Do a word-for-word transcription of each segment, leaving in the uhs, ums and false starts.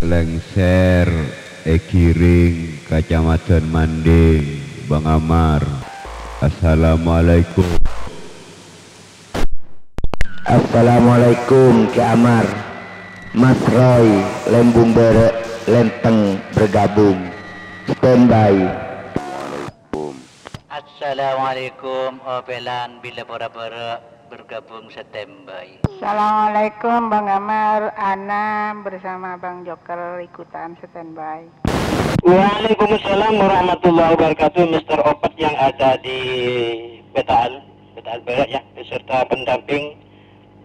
Lengser, Egiring, Kacamatan Manding, Bang Amar. Assalamualaikum. Assalamualaikum, Ki Amar. Mas Roy, Lembung Bere, Lenteng bergabung. Standby. Assalamualaikum, Opelan, Bila Pora Bere, bergabung, standby. Assalamualaikum, Bang Amar, Ana bersama Bang Joker ikutan standby. Waalaikumsalam warahmatullahi wabarakatuh, Mister Opet yang ada di Betaal, Betaal Barat ya, beserta pendamping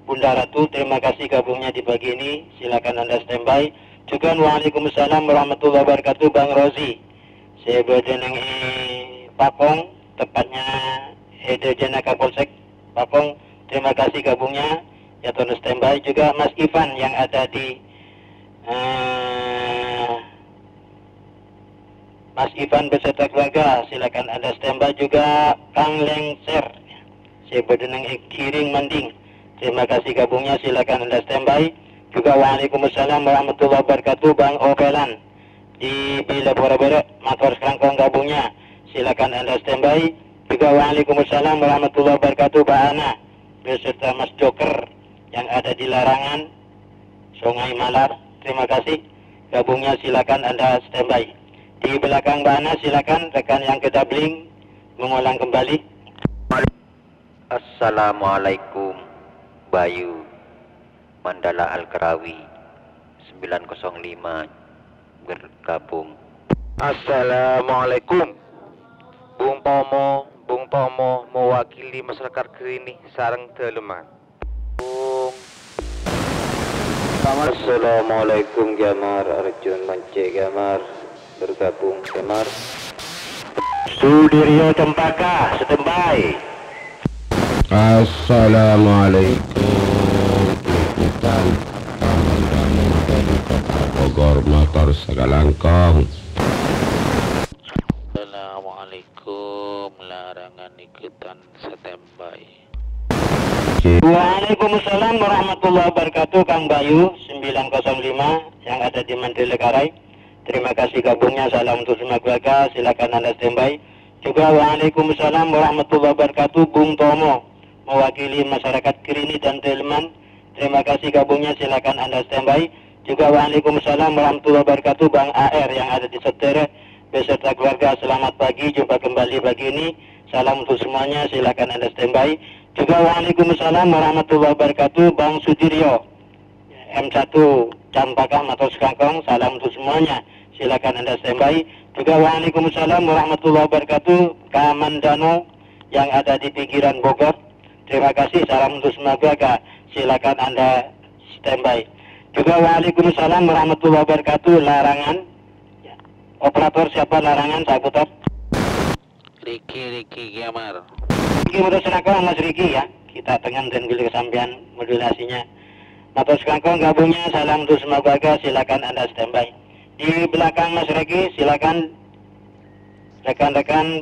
Bunda Ratu, terima kasih gabungnya di pagi ini, silakan Anda standby. Juga waalaikumsalam warahmatullahi wabarakatuh, Bang Rozi. Sè bâḍâ neng è Pakong, tepatnya è ḍâjâna Kapolsek Pakong. Terima kasih gabungnya, ya, terus standby. Juga Mas Ivan yang ada di, eh, Mas Ivan beserta keluarga, silakan Anda standby. Juga Kang Lengser, sè bâḍâ neng è Giring Manding. Terima kasih gabungnya, silakan Anda standby. Juga waalaikumsalam warahmatullahi wabarakatuh, Bang Opelan. Di Bila Pora Bere, mator sakalangkong gabungnya, silakan Anda standby. Juga waalaikumsalam warahmatullahi wabarakatuh, Bang Ana, beserta Mas Joker yang ada di Larangan, Sungai Malar. Terima kasih. Gabungnya silakan Anda standby. Di belakang Bang Ana, silakan rekan yang kedabling mengulang kembali. Assalamualaikum, Bayu. Mandala Al-Karawi, sembilan kosong lima, bergabung. Assalamualaikum. Bung Tomo, Bung Tomo mewakili masyarakat Grini sareng Daleman. Bung. Assalamualaikum, Gamar. Arjun Mance Gamar. Bergabung, Gamar. Sudiryo Cempaka, standby. Assalamualaikum, Ikutan Kamandanu dari Kota Bogor, mator sakalangkong. Assalamualaikum, Larangan Ikutan standby. Waalaikumsalam warahmatullahi wabarakatuh, Kang Bayu, sembilan kosong lima yang ada di Mandalikarai. Terima kasih gabungnya, salam untuk semua keluarga, silakan Anda standby. Juga waalaikumsalam warahmatullahi wabarakatuh, Bung Tomo, mewakili masyarakat Grini dan Delman. Terima kasih gabungnya, silakan Anda standby. Juga waalaikumsalam warahmatullahi wabarakatuh, Bang A R yang ada di Setir beserta keluarga. Selamat pagi, jumpa kembali pagi ini. Salam untuk semuanya, silakan Anda standby. Juga waalaikumsalam warahmatullahi wabarakatuh, Bang Sudiryo. M satu Campaka, mator sakalangkong, salam untuk semuanya. Silakan Anda standby. Juga waalaikumsalam warahmatullahi wabarakatuh, Kamandanu yang ada di pinggiran Bogor. Terima kasih, salam untuk semua keluarga. Silakan Anda standby. Juga waalaikumsalam warahmatullahi wabarakatuh, Larangan. Operator siapa, Larangan, saya putar. Riki, Riki Giamar. Riki, mator sakalangkong, Mas Riki, ya. Kita tengen dan guli kesampean modulasinya. Mator sakalangkong gabungnya, salam untuk semua keluarga, silakan Anda standby. Di belakang Mas Riki, silakan rekan-rekan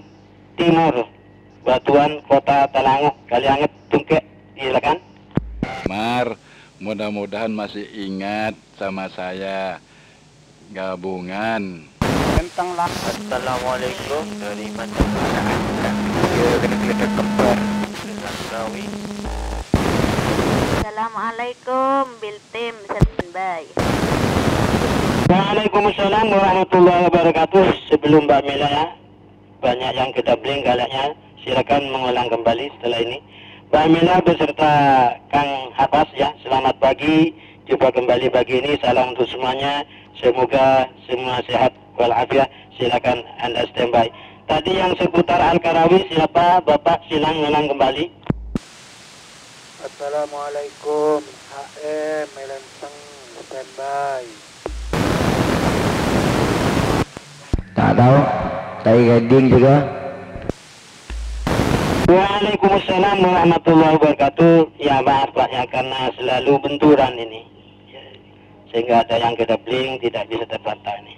timur, Batuan, Kota Talango, Kalianget, Tungke, silakan. Mar, mudah-mudahan masih ingat sama saya. Gabungan. Tentang la- Assalamualaikum dari Mandalika. Kembar. Dengan Rawi. Assalamualaikum, Biltim, standby. Waalaikumsalam warahmatullahi wabarakatuh. Sebelum Mbak Mila, ya, banyak yang kedabling kayaknya. Silakan mengulang kembali setelah ini. Mbak Mila beserta Kang Hapas, ya, selamat pagi. Jumpa kembali pagi ini. Salam untuk semuanya. Semoga semua sehat walafiat. Silakan Anda standby. Tadi yang seputar Al-Karawi siapa, Bapak? Silang ngulang kembali. Assalamualaikum, H M Melenteng, standby. Tak tahu, saya heading juga. Waalaikumsalam warahmatullahi wabarakatuh. Ya, maaf, Pak, ya, karena selalu benturan ini. Sehingga ada yang kedabling, tidak bisa terbantah ini.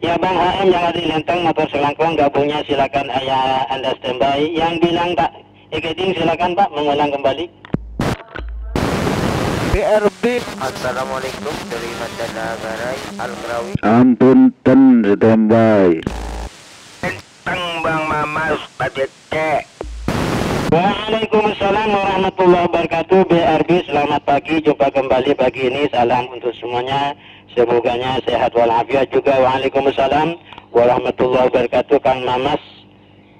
Ya, Bang H M yang ada di Lenteng, mator sakalangkong gabungnya, silakan, ya, Anda standby. Yang bilang tak heading, silakan, Pak, mengulang kembali. R B. Assalamualaikum dari Mandala Garai, Al-Karawi. Ampunten, standby. Teng Bang Mamas, Pak Dede. Waalaikumsalam warahmatullahi wabarakatuh, B R B, selamat pagi, jumpa kembali pagi ini, salam untuk semuanya, semoganya sehat walafiat juga. Waalaikumsalam warahmatullahi wabarakatuh, Kang Mamas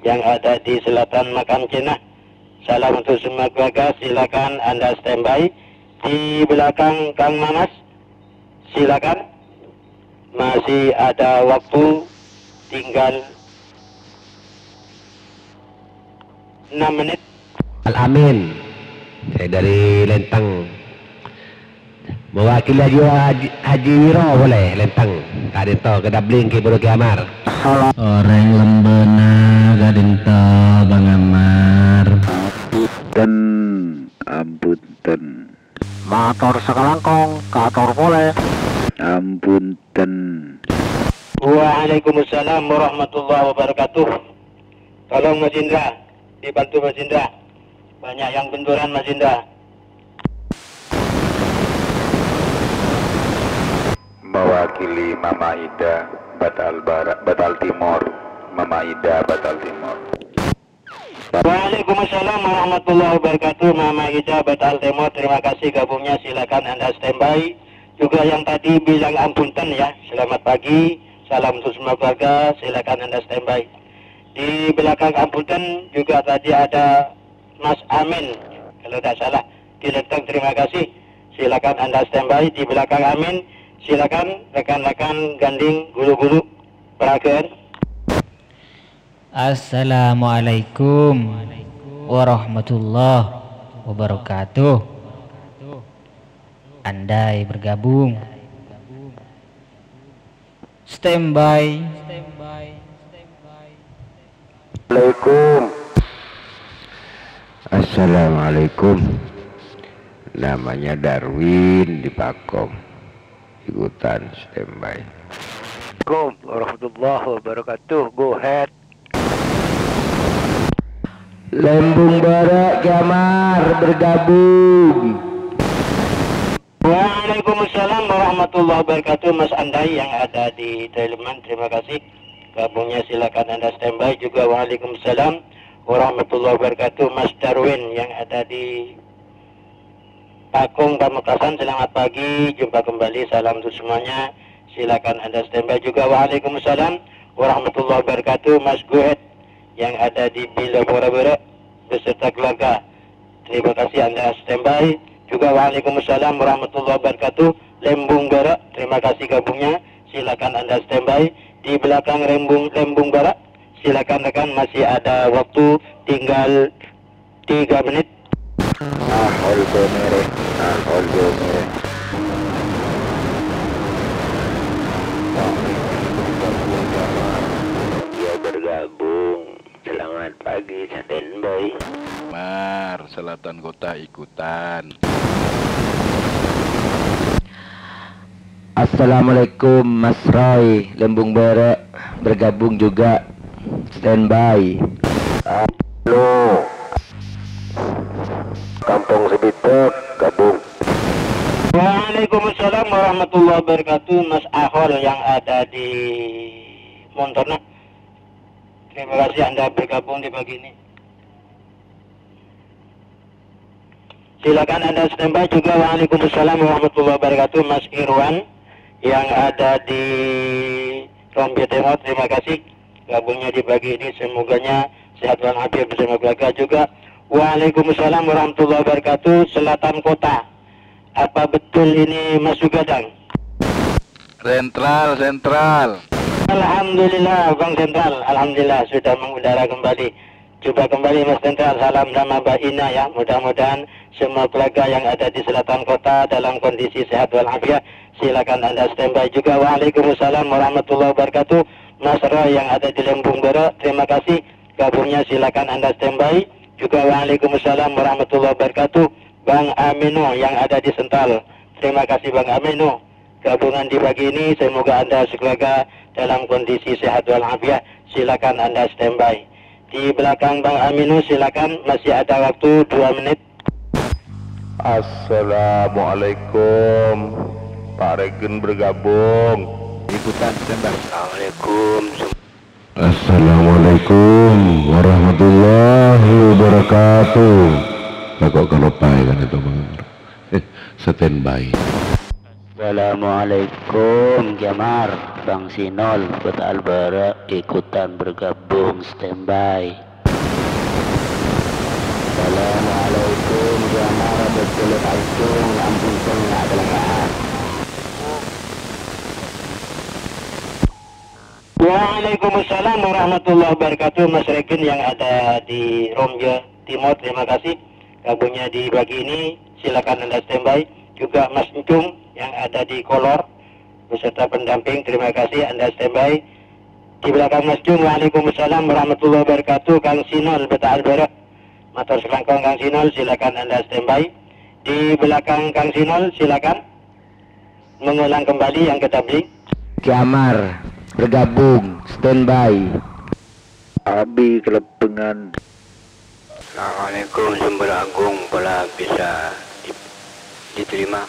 yang ada di selatan makam Cina. Salam untuk semua keluarga, silakan Anda standby. Di belakang Kang Mamas, silakan. Masih ada waktu, tinggal enam menit. Al-Amin. Saya dari Lenteng. Mewakili Haji, Haji, Haji Wiro boleh, Lenteng. Ka'dinto, kedabling ki Buru Ki Amar. Orèng Lembana ka'dinto, Bang Amar. Ampunten, ampunten. Mator sakalangkong, kator polè. Ampunten. Waalaikumsalam warahmatullahi wabarakatuh. Tolong Mas Indra, dibantu Mas Indra. Banyak yang benturan Mas Indra. Mewakili Mama Ida, Batal Barat, Batal Timur. Mama Ida, Batal Timur. Waalaikumsalam warahmatullahi wabarakatuh. Mama Ida, Batal Timur. Terima kasih gabungnya. Silakan Anda standby. Juga yang tadi bilang ampunten ya. Selamat pagi. Salam untuk semua keluarga. Silakan Anda standby. Di belakang ampunten juga tadi ada Mas Amin. Kalau tidak salah, di Lenteng. Terima kasih. Silakan Anda standby di belakang Amin. Silakan rekan-rekan gandeng guru-guru. Perhatian. Assalamualaikum warahmatullahi wabarakatuh. Andai bergabung. Standby. Assalamualaikum. Assalamualaikum. Namanya Darwin di Pakong. Ikutan standby. Assalamualaikum warahmatullahi wabarakatuh. Go ahead. Lembung Bârâ' Ki Amar bergabung. Waalaikumsalam warahmatullahi wabarakatuh, Mas Andai yang ada di Daleman, terima kasih. Gabungnya silakan Anda standby juga. Waalaikumsalam warahmatullahi wabarakatuh, Mas Darwin yang ada di Pakung Pamekasan, selamat pagi, jumpa kembali, salam untuk semuanya. Silakan Anda standby juga. Waalaikumsalam warahmatullahi wabarakatuh, Mas Guhet yang ada di Bilapora Bârâ' beserta keluarga. Terima kasih Anda standby. Juga waalaikumsalam warahmatullahi wabarakatuh, Lembung Bârâ'. Terima kasih gabungnya. Silakan Anda standby di belakang Lembung, Lembung Bârâ'. Silakan rekan, masih ada waktu tinggal tiga menit. Ah, Olgo Mere. Ah, Olgo Mere. Dia bergabung. Selamat pagi, standby. Mar, Selatan Kota ikutan. Assalamualaikum, Mas Roy, Lembung Bârâ', bergabung juga. Standby. Halo. Kampung Sibidek, gabung. Waalaikumsalam warahmatullahi wabarakatuh, Mas Ahol yang ada di Montorna. Terima kasih Anda bergabung di pagi ini. Silakan Anda standby juga. Waalaikumsalam warahmatullahi wabarakatuh, Mas Irwan yang ada di Rombia Timur. Terima kasih gabungnya di pagi ini. Semoganya sehat walafiat bersama keluarga juga. Waalaikumsalam warahmatullahi wabarakatuh, Selatan Kota. Apa betul ini Mas Sugadang? Sentral, sentral. Alhamdulillah, Bang Sentral. Alhamdulillah, sudah mengudara kembali. Jumpa kembali, Mas Sentral. Salam sama Mbak Ina, ya. Mudah-mudahan semua keluarga yang ada di selatan kota dalam kondisi sehat walafiat. Silakan Anda standby juga. Waalaikumsalam warahmatullahi wabarakatuh. Mas Roy yang ada di Lembung Bârâ', terima kasih. Gabungnya silakan Anda standby. Juga waalaikumsalam warahmatullahi wabarakatuh. Bang Amino yang ada di Sental. Terima kasih, Bang Amino. Gabungan di pagi ini, semoga Anda sekeluarga dalam kondisi sehat walafiat. Silakan Anda standby. Di belakang Bang Amino, silakan, masih ada waktu dua menit. Assalamualaikum. Pak Regen bergabung. Ikutan standby. Assalamualaikum. Assalamualaikum warahmatullahi wabarakatuh. Lah, kok kalau Pak kan itu, Bang? Standby. Assalamualaikum, Jamar. Bang Sinol, Kota Albara, ikutan bergabung, standby. Assalamualaikum, Jamar. Betul, Tanjung, Lampung, Tengah, Tengah. Waalaikumsalam warahmatullahi wabarakatuh, Mas Regen yang ada di Romja Timur, terima kasih. Kabunnya di pagi ini, silakan Anda standby. Juga Mas Encung yang ada di Kolor beserta pendamping, terima kasih Anda standby. Di belakang Mas Encung, waalaikumsalam warahmatullahi wabarakatuh, Kang Sinol, Beta Albara. Mator selangkong Kang Sinol, silakan Anda standby. Di belakang Kang Sinol, silakan mengulang kembali yang kedabling. Kiamar, bergabung, standby. Abi Kelepengan. Assalamualaikum, Sumber Agung, pola bisa di-, diterima.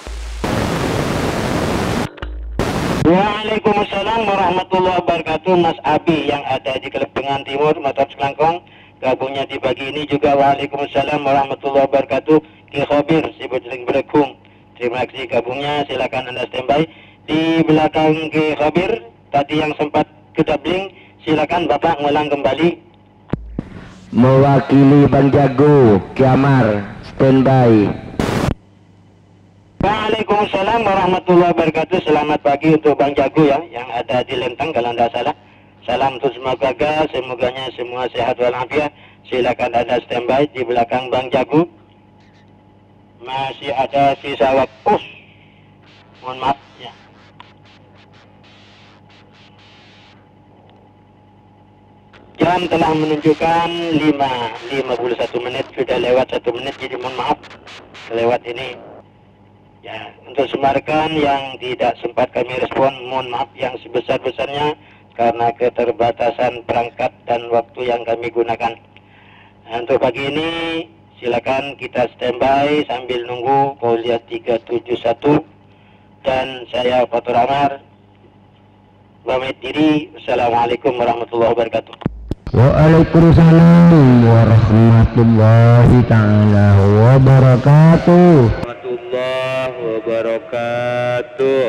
Waalaikumsalam warahmatullahi wabarakatuh, Mas Abi yang ada di Kelepengan Timur, Mator Selangkong, gabungnya di pagi ini juga. Waalaikumsalam warahmatullahi wabarakatuh, Ki Khobir, Sibut Ring Beregung. Terima kasih gabungnya, silakan Anda standby. Di belakang Ki Khobir, tadi yang sempat kedabling, silakan Bapak ngulang kembali. Mewakili Bang Jago, Kiamar, standby. Waalaikumsalam warahmatullahi wabarakatuh. Selamat pagi untuk Bang Jago ya, yang ada di Lenteng kalau tidak salah. Salam untuk semua keluarga, semoganya semua sehat walafiat. Silakan Anda standby di belakang Bang Jago. Masih ada sisa waktu. Us. Mohon maaf ya. Jam telah menunjukkan lima, lima puluh satu menit, sudah lewat satu menit, jadi mohon maaf kelewat ini. Ya, untuk semua rekan yang tidak sempat kami respon, mohon maaf yang sebesar-besarnya karena keterbatasan perangkat dan waktu yang kami gunakan. Nah, untuk pagi ini, silakan kita standby sambil nunggu Kuliah tiga tujuh satu. Dan saya Fatur Amar, pamit diri. Wassalamualaikum warahmatullahi wabarakatuh. Waalaikumsalam warahmatullahi taala wabarakatuh. Warahmatullahi wabarakatuh.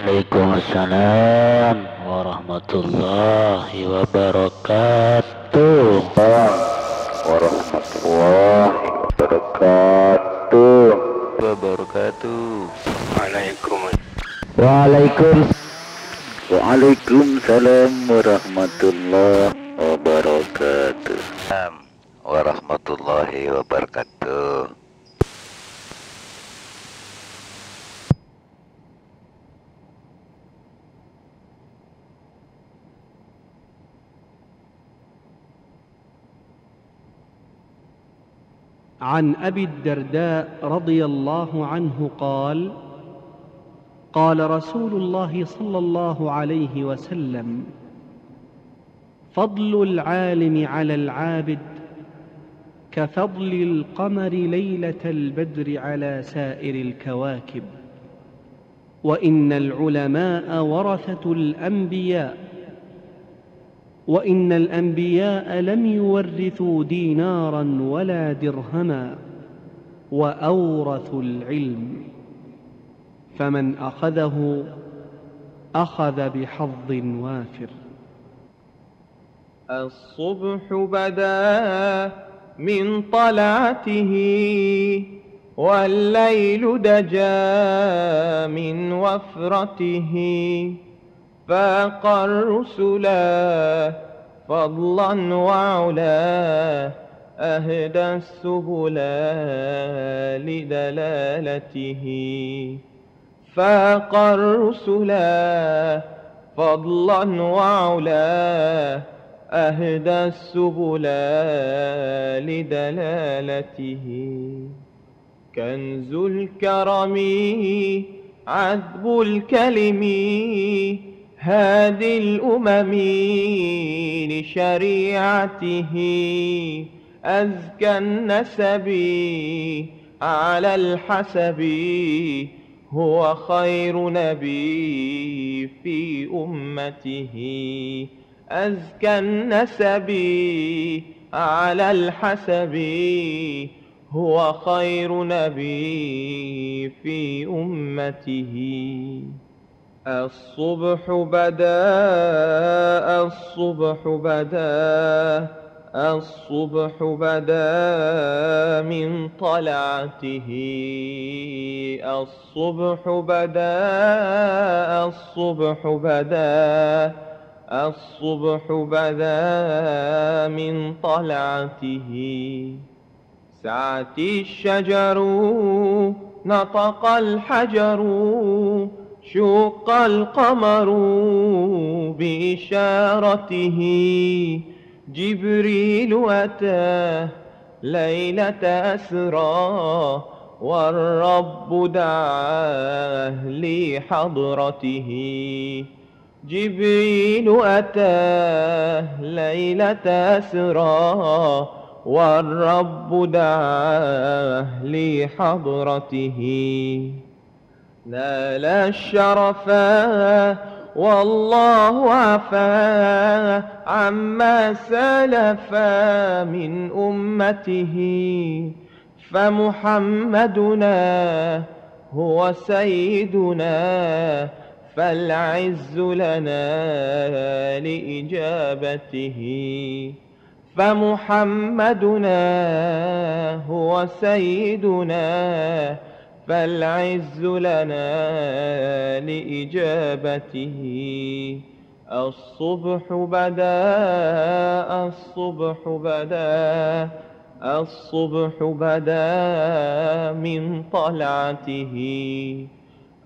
Waalaikumsalam warahmatullahi wabarakatuh. Warahmatullahi wabarakatuh. Wabarakatuh. Waalaikum. Waalaikum. Waalaikumsalam warahmatullahi wabarakatuh. Warahmatullahi wabarakatuh. عن أبي الدرداء رضي الله عنه قال: قال رسول الله صلى الله عليه وسلم: فضل العالم على العابد كفضل القمر ليلة البدر على سائر الكواكب، وإن العلماء ورثة الأنبياء، وإن الأنبياء لم يورثوا دينارا ولا درهما، وأورثوا العلم، فمن أخذه أخذ بحظ وافر. الصبح بدا من طلعته، والليل دجا من وفرته، فاق الرسلا فضلا وعلا، أهدى السبلا لدلالته. فاق الرسلا فضلا وعلا، أهدى السبلا لدلالته. كنز الكرم عذب الكلم، هادي الأمم لشريعته، أزكى النسب على الحسب، هو خير نبي في أمته. أزكى النسب على الحسب، هو خير نبي في أمته. الصبح بدا، الصبح بدا، الصبح بدا من طلعته. الصبح بدا، الصبح بدا، الصبح بدا من طلعته. سعت الشجر، نطق الحجر، شق القمر بإشارته. جبريل أتى ليلة أسرى، والرب دعاه لحضرته. جبريل أتى ليلة أسرى، والرب دعاه لحضرته. نال الشرفا والله عفا عما سلف من أمته. فمحمدنا هو سيدنا، فالعز لنا لإجابته. فمحمدنا هو سيدنا، فالعز لنا لإجابته. الصبح بدا، الصبح بدا، الصبح بدا من طلعته.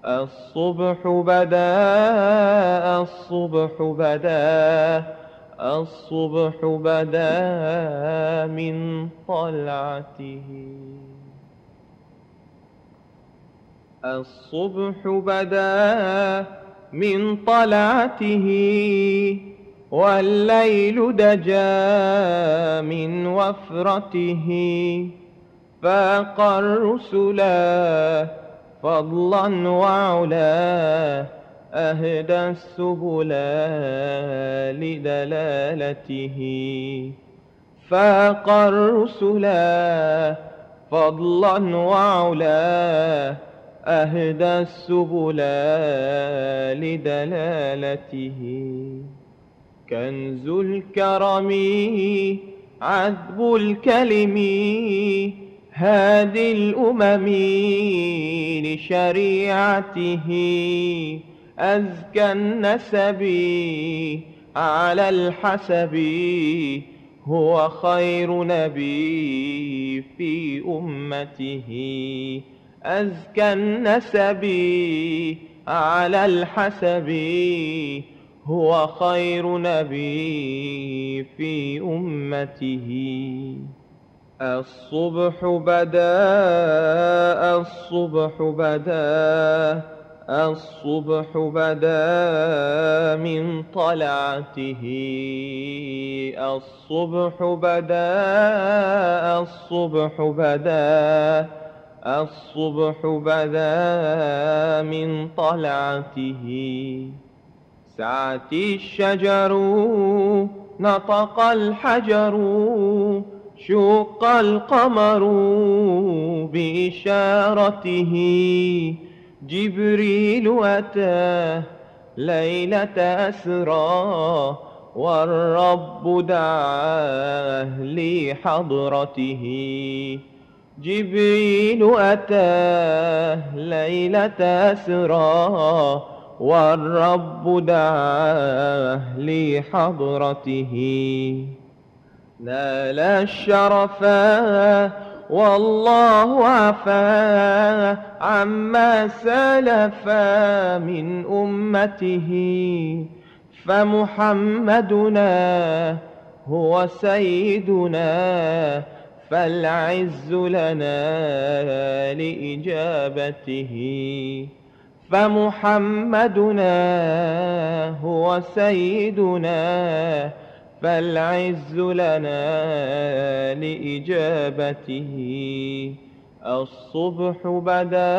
الصبح بدا، الصبح بدا، الصبح بدا من طلعته. الصبح بدا من طلعته، والليل دجا من وفرته. فاق الرسل فضلا وعلا، أهدى السبل لدلالته. فاق الرسل فضلا وعلا، أهدى السبل لدلالته. كنز الكرم عذب الكلم، هادي الأمم لشريعته. أزكى النسب على الحسب، هو خير نبي في أمته. أزكى النسب على الحسب، هو خير نبي في أمته. الصبح بدا، الصبح بدا، الصبح بدا من طلعته. الصبح بدا، الصبح بدا، الصبح بدا من طلعته. سعت الشجر، نطق الحجر، شق القمر بإشارته. جبريل أتى ليلة أسرى، والرب دعاه لحضرته. جبريل أتى ليلة أسرى، والرب دعاه لحضرته. نال الشرفا والله عفا عما سلف من أمته. فمحمدنا هو سيدنا، فالعز لنا لإجابته. فمحمدنا هو سيدنا، فالعز لنا لإجابته. الصبح بدا،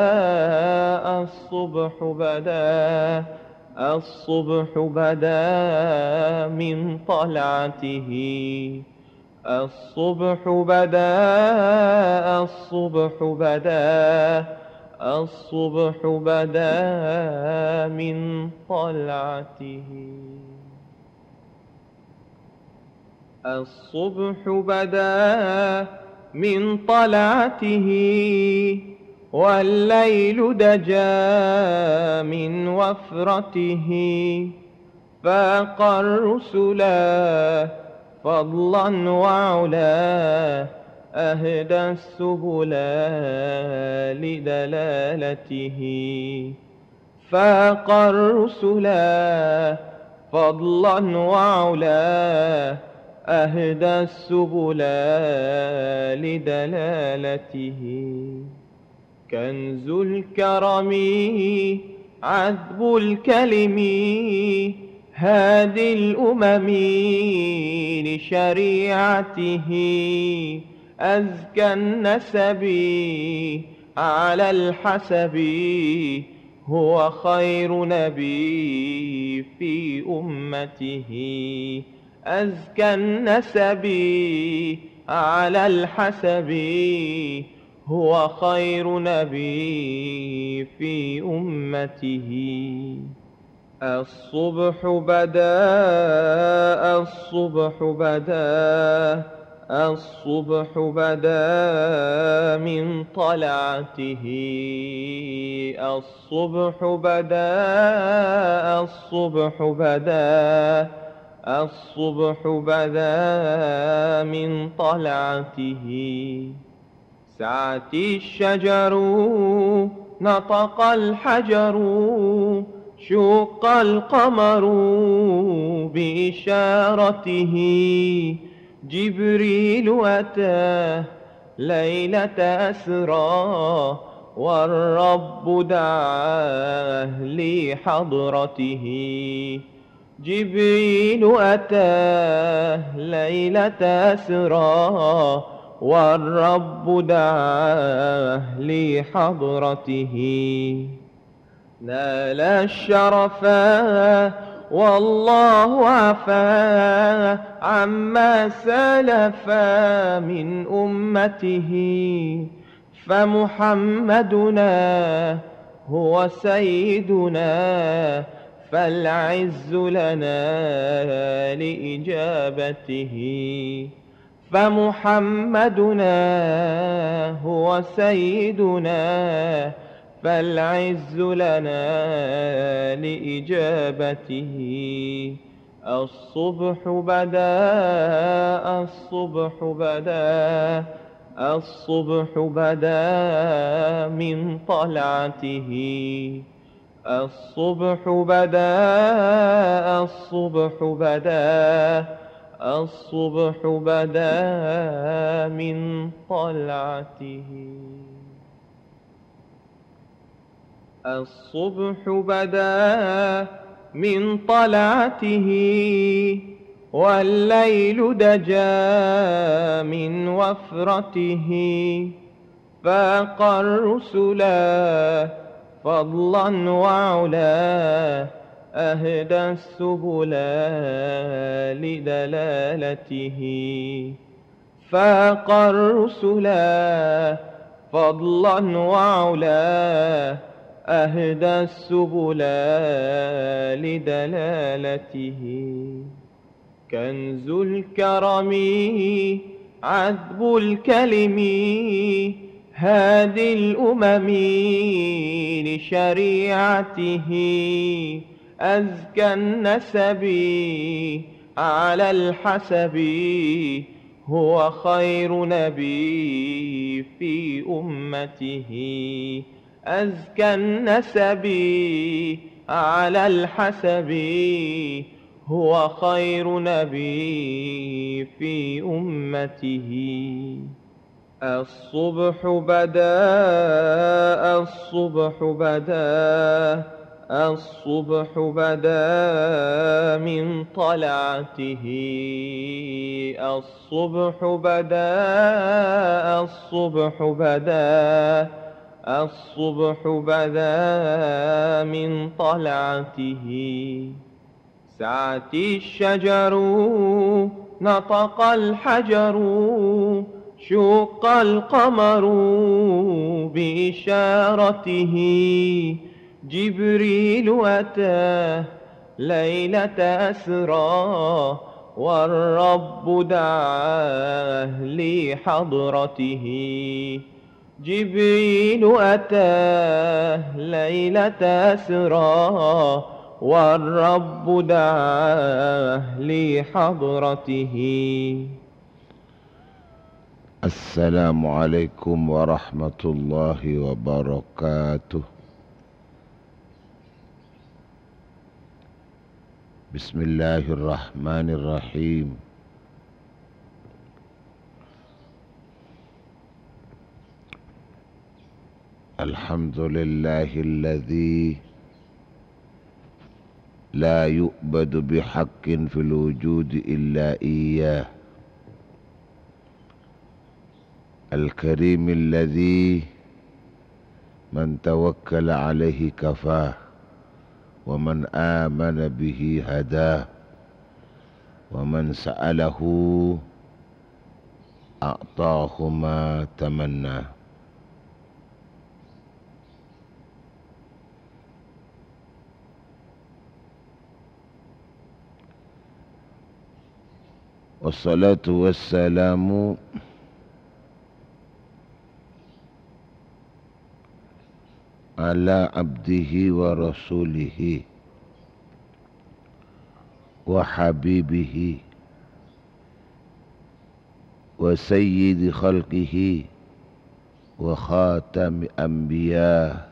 الصبح بدا، الصبح بدا من طلعته. الصبح بدا، الصبح بدا، الصبح بدا من طلعته. الصبح بدا من طلعته، والليل دجا من وفرته. فاق الرسلا فضلا وعلا، أهدى السبلا لدلالته. فاق الرسلا فضلا وعلا، أهدى السبلا لدلالته. كنز الكرم عذب الكلم، هادي الأمم لشريعته. أزكى النسب على الحسب، هو خير نبي في أمته. أزكى النسب على الحسب، هو خير نبي في أمته. الصبح بدا، الصبح بدا، الصبح بدا من طلعته. الصبح بدا، الصبح بدا، الصبح بدا من طلعته. سعت الشجر، نطق الحجر، شق القمر بإشارته. جبريل أتى ليلة أسرى، والرب دعاه لحضرته. جبريل أتى ليلة أسرى، والرب دعاه لحضرته. نال الشرفا والله عفا عما سلفا من أمته. فمحمدنا هو سيدنا، فالعز لنا لإجابته. فمحمدنا هو سيدنا، فالعز لنا لإجابته. الصبح بدا، الصبح بدا، الصبح بدا من طلعته. الصبح بدا، الصبح بدا، الصبح بدا من طلعته. الصبح بدا من طلعته، والليل دجا من وفرته. فاق الرسلا فضلا وعلا، أهدى السبلا لدلالته. فاق الرسلا فضلا وعلا، أهدى السبلا لدلالته. كنز الكرم عذب الكلم، هادي الأمم لشريعته. أزكى النسب على الحسب، هو خير نبي في أمته. أزكى النسب على الحسب، هو خير نبي في أمته. الصبح بدا، الصبح بدا، الصبح بدا من طلعته. الصبح بدا، الصبح بدا، الصبح بدا من طلعته. سعت الشجر، نطق الحجر، شق القمر بإشارته. جبريل أتى ليلة أسرى، والرب دعاه لحضرته. جبريل أتى ليلة أسرى، والرب دعاه لحضرته. السلام عليكم ورحمة الله وبركاته. بسم الله الرحمن الرحيم. الحمد لله الذي لا يعبد بحق في الوجود إلا إياه. الكريم الذي من توكل عليه كفاه، ومن آمن به هداه، ومن سأله أعطاه ما تمنى. والصلاة والسلام على عبده ورسوله وحبيبه وسيد خلقه وخاتم أنبياء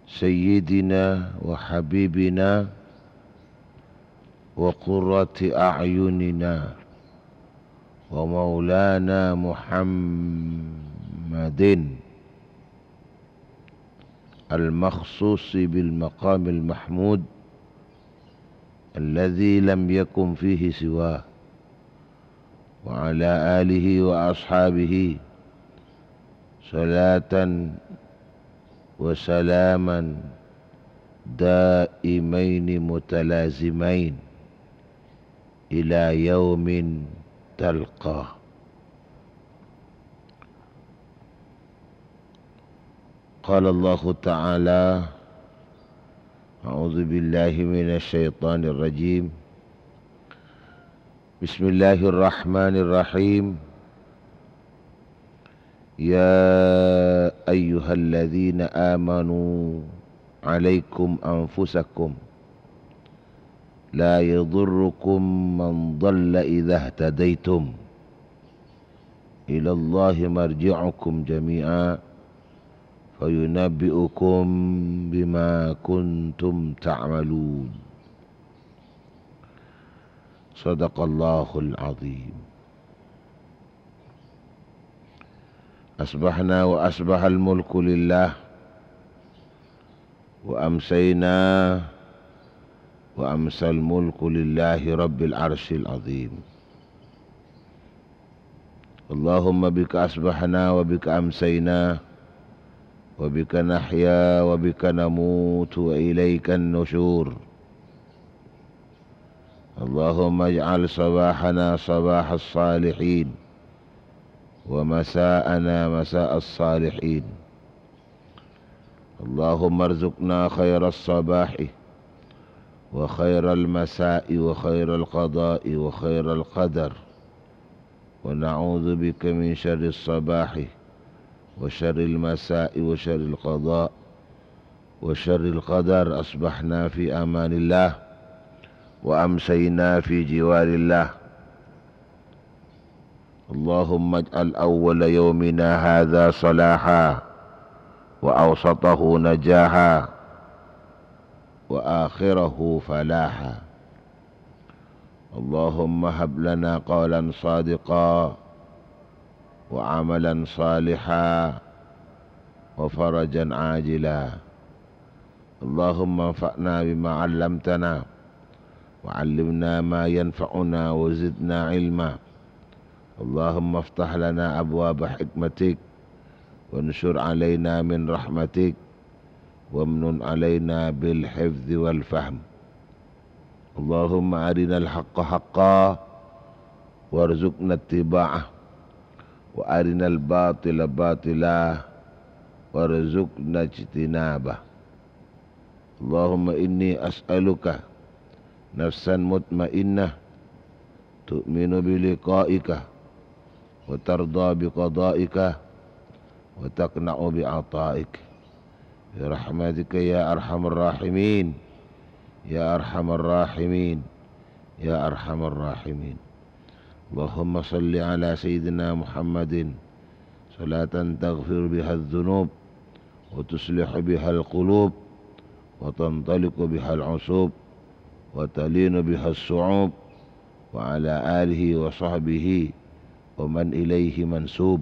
سيدنا وحبيبنا وقرة أعيننا ومولانا محمد المخصوص بالمقام المحمود الذي لم يكن فيه سواه، وعلى آله وأصحابه، صلاة وسلاما دائمين متلازمين إلى يوم تلقاه. قال الله تعالى: أعوذ بالله من الشيطان الرجيم. بسم الله الرحمن الرحيم. يا أيها الذين آمنوا عليكم أنفسكم لا يضركم من ضل إذا اهتديتم إلى الله مرجعكم جميعا فينبئكم بما كنتم تعملون. صدق الله العظيم. أصبحنا وأصبح الملك لله، وأمسينا وأمسى الملك لله رب العرش العظيم. اللهم بك أصبحنا وبك أمسينا وبك نحيا وبك نموت وإليك النشور. اللهم اجعل صباحنا صباح الصالحين، ومساءنا مساء الصالحين. اللهم ارزقنا خير الصباح، وخير المساء، وخير القضاء، وخير القدر. ونعوذ بك من شر الصباح وشر المساء وشر القضاء وشر القدر. أصبحنا في أمان الله وأمسينا في جوار الله. اللهم اجعل أول يومنا هذا صلاحا وأوسطه نجاحا وآخره فلاحا. اللهم هب لنا قولا صادقا وعملا صالحا وفرجا عاجلا. اللهم انفعنا بما علمتنا وعلمنا ما ينفعنا وزدنا علما. اللهم افتح لنا أبواب حكمتك وانشر علينا من رحمتك وامنن علينا بالحفظ والفهم. اللهم أرنا الحق حقا وارزقنا اتباعه وأرنا الباطل باطلا وارزقنا اجتنابه. اللهم إني أسألك نفسا مطمئنة تؤمن بلقائك وترضى بقضائك وتقنع بعطائك برحمتك يا أرحم الراحمين، يا أرحم الراحمين، يا أرحم الراحمين. اللهم صل على سيدنا محمد صلاة تغفر بها الذنوب وتصلح بها القلوب وتنطلق بها العصوب وتلين بها الصعوب وعلى آله وصحبه ومن إليه منسوب.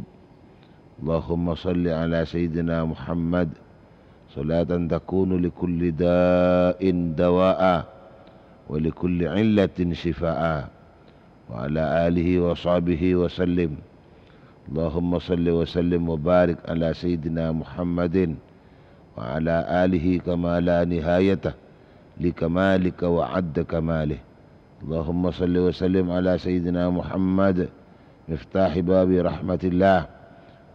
اللهم صل على سيدنا محمد صلاة تكون لكل داء دواء ولكل علة شفاء وعلى آله وصحبه وسلم. اللهم صل وسلم وبارك على سيدنا محمد وعلى آله كما لا نهاية لكمالك وعد كماله. اللهم صل وسلم على سيدنا محمد مفتاح باب رحمة الله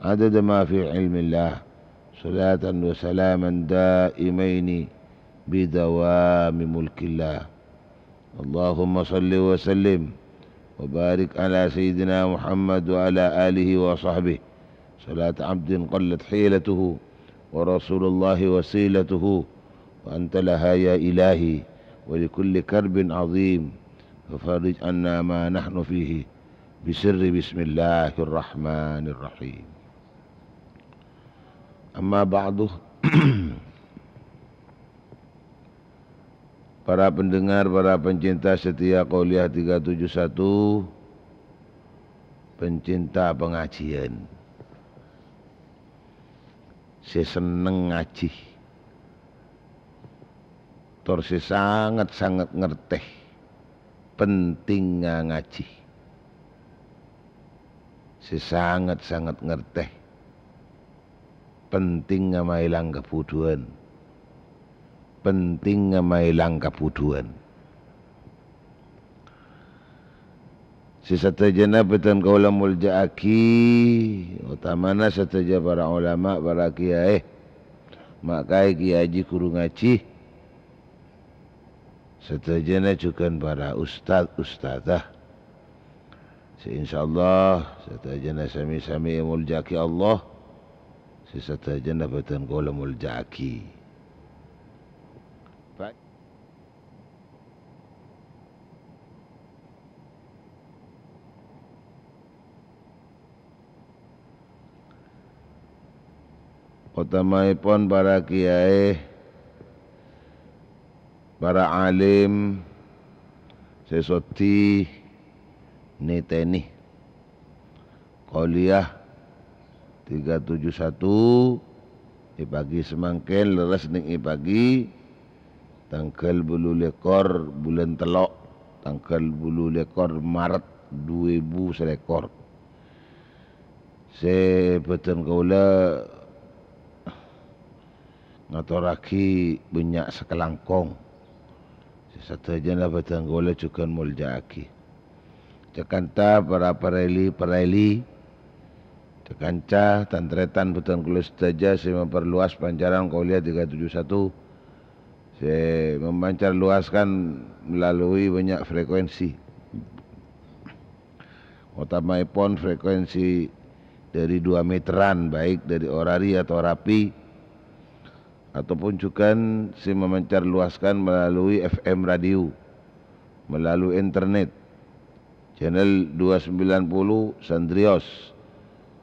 عدد ما في علم الله صلاة وسلاما دائمين بدوام ملك الله. اللهم صل وسلم وبارك على سيدنا محمد وعلى آله وصحبه صلاة عبد قلت حيلته ورسول الله وسيلته وأنت لها يا إلهي ولكل كرب عظيم ففرج عنا ما نحن فيه بسر بسم الله الرحمن الرحيم. أما بعد. Para pendengar, para pencinta setia Qauliyah tiga tujuh satu, pencinta pengajian, sè senneng ngajhi, tor sè sanget-sanget ngertè pentingnga ngajhi, sè sanget-sanget ngertè pentingnga maèlang kabhudhuwân. Pentingnga maèlang kabhudhuwân. Sè sadhâjâna bhâdhân kaulâ molja'aghi, otamana sadhâjâ para ulama, para kiyaè, ma' kaè kiyaè ghuru ngajhi. Sadhâjâna jhughân para ustad, ustadzah. Sè insyaallah sadhâjâna sami-sami èmolja'aghi Allah. Sè sadhâjâna bhâdhân kaulâ molja'aghi. Baik. Otamaèpon para kiyaè, para alim sè sodi nètènè Qauliyah tiga tujuh satu, èpaghi samangkèn, lerres neng èpaghi, tangghâl bâllu lèkor bulân tello', tangghâl bâllu lèkor Maret dhu èbu salèkor. Sè bhâdhân kaulâ ngatorraghi bânnya' sakalangkong. Sè sadhâjâna bhâdhân kaulâ jhughân molja'aghi. Cè' kantha para parèli-parèli, cè' kanca tan-tarètan bhâdhân kaulâ sadhâjâ sè memperluas pancaran Qauliyah tiga tujuh satu, sè memancar luaskan melalui banyak frekuensi. Otamaèpon frekuensi dari dua meteran, baik dari orari atau rapi, ataupun jhughân sè memancar luaskan melalui F M radio, melalui internet, channel dua sembilan puluh Sandrios,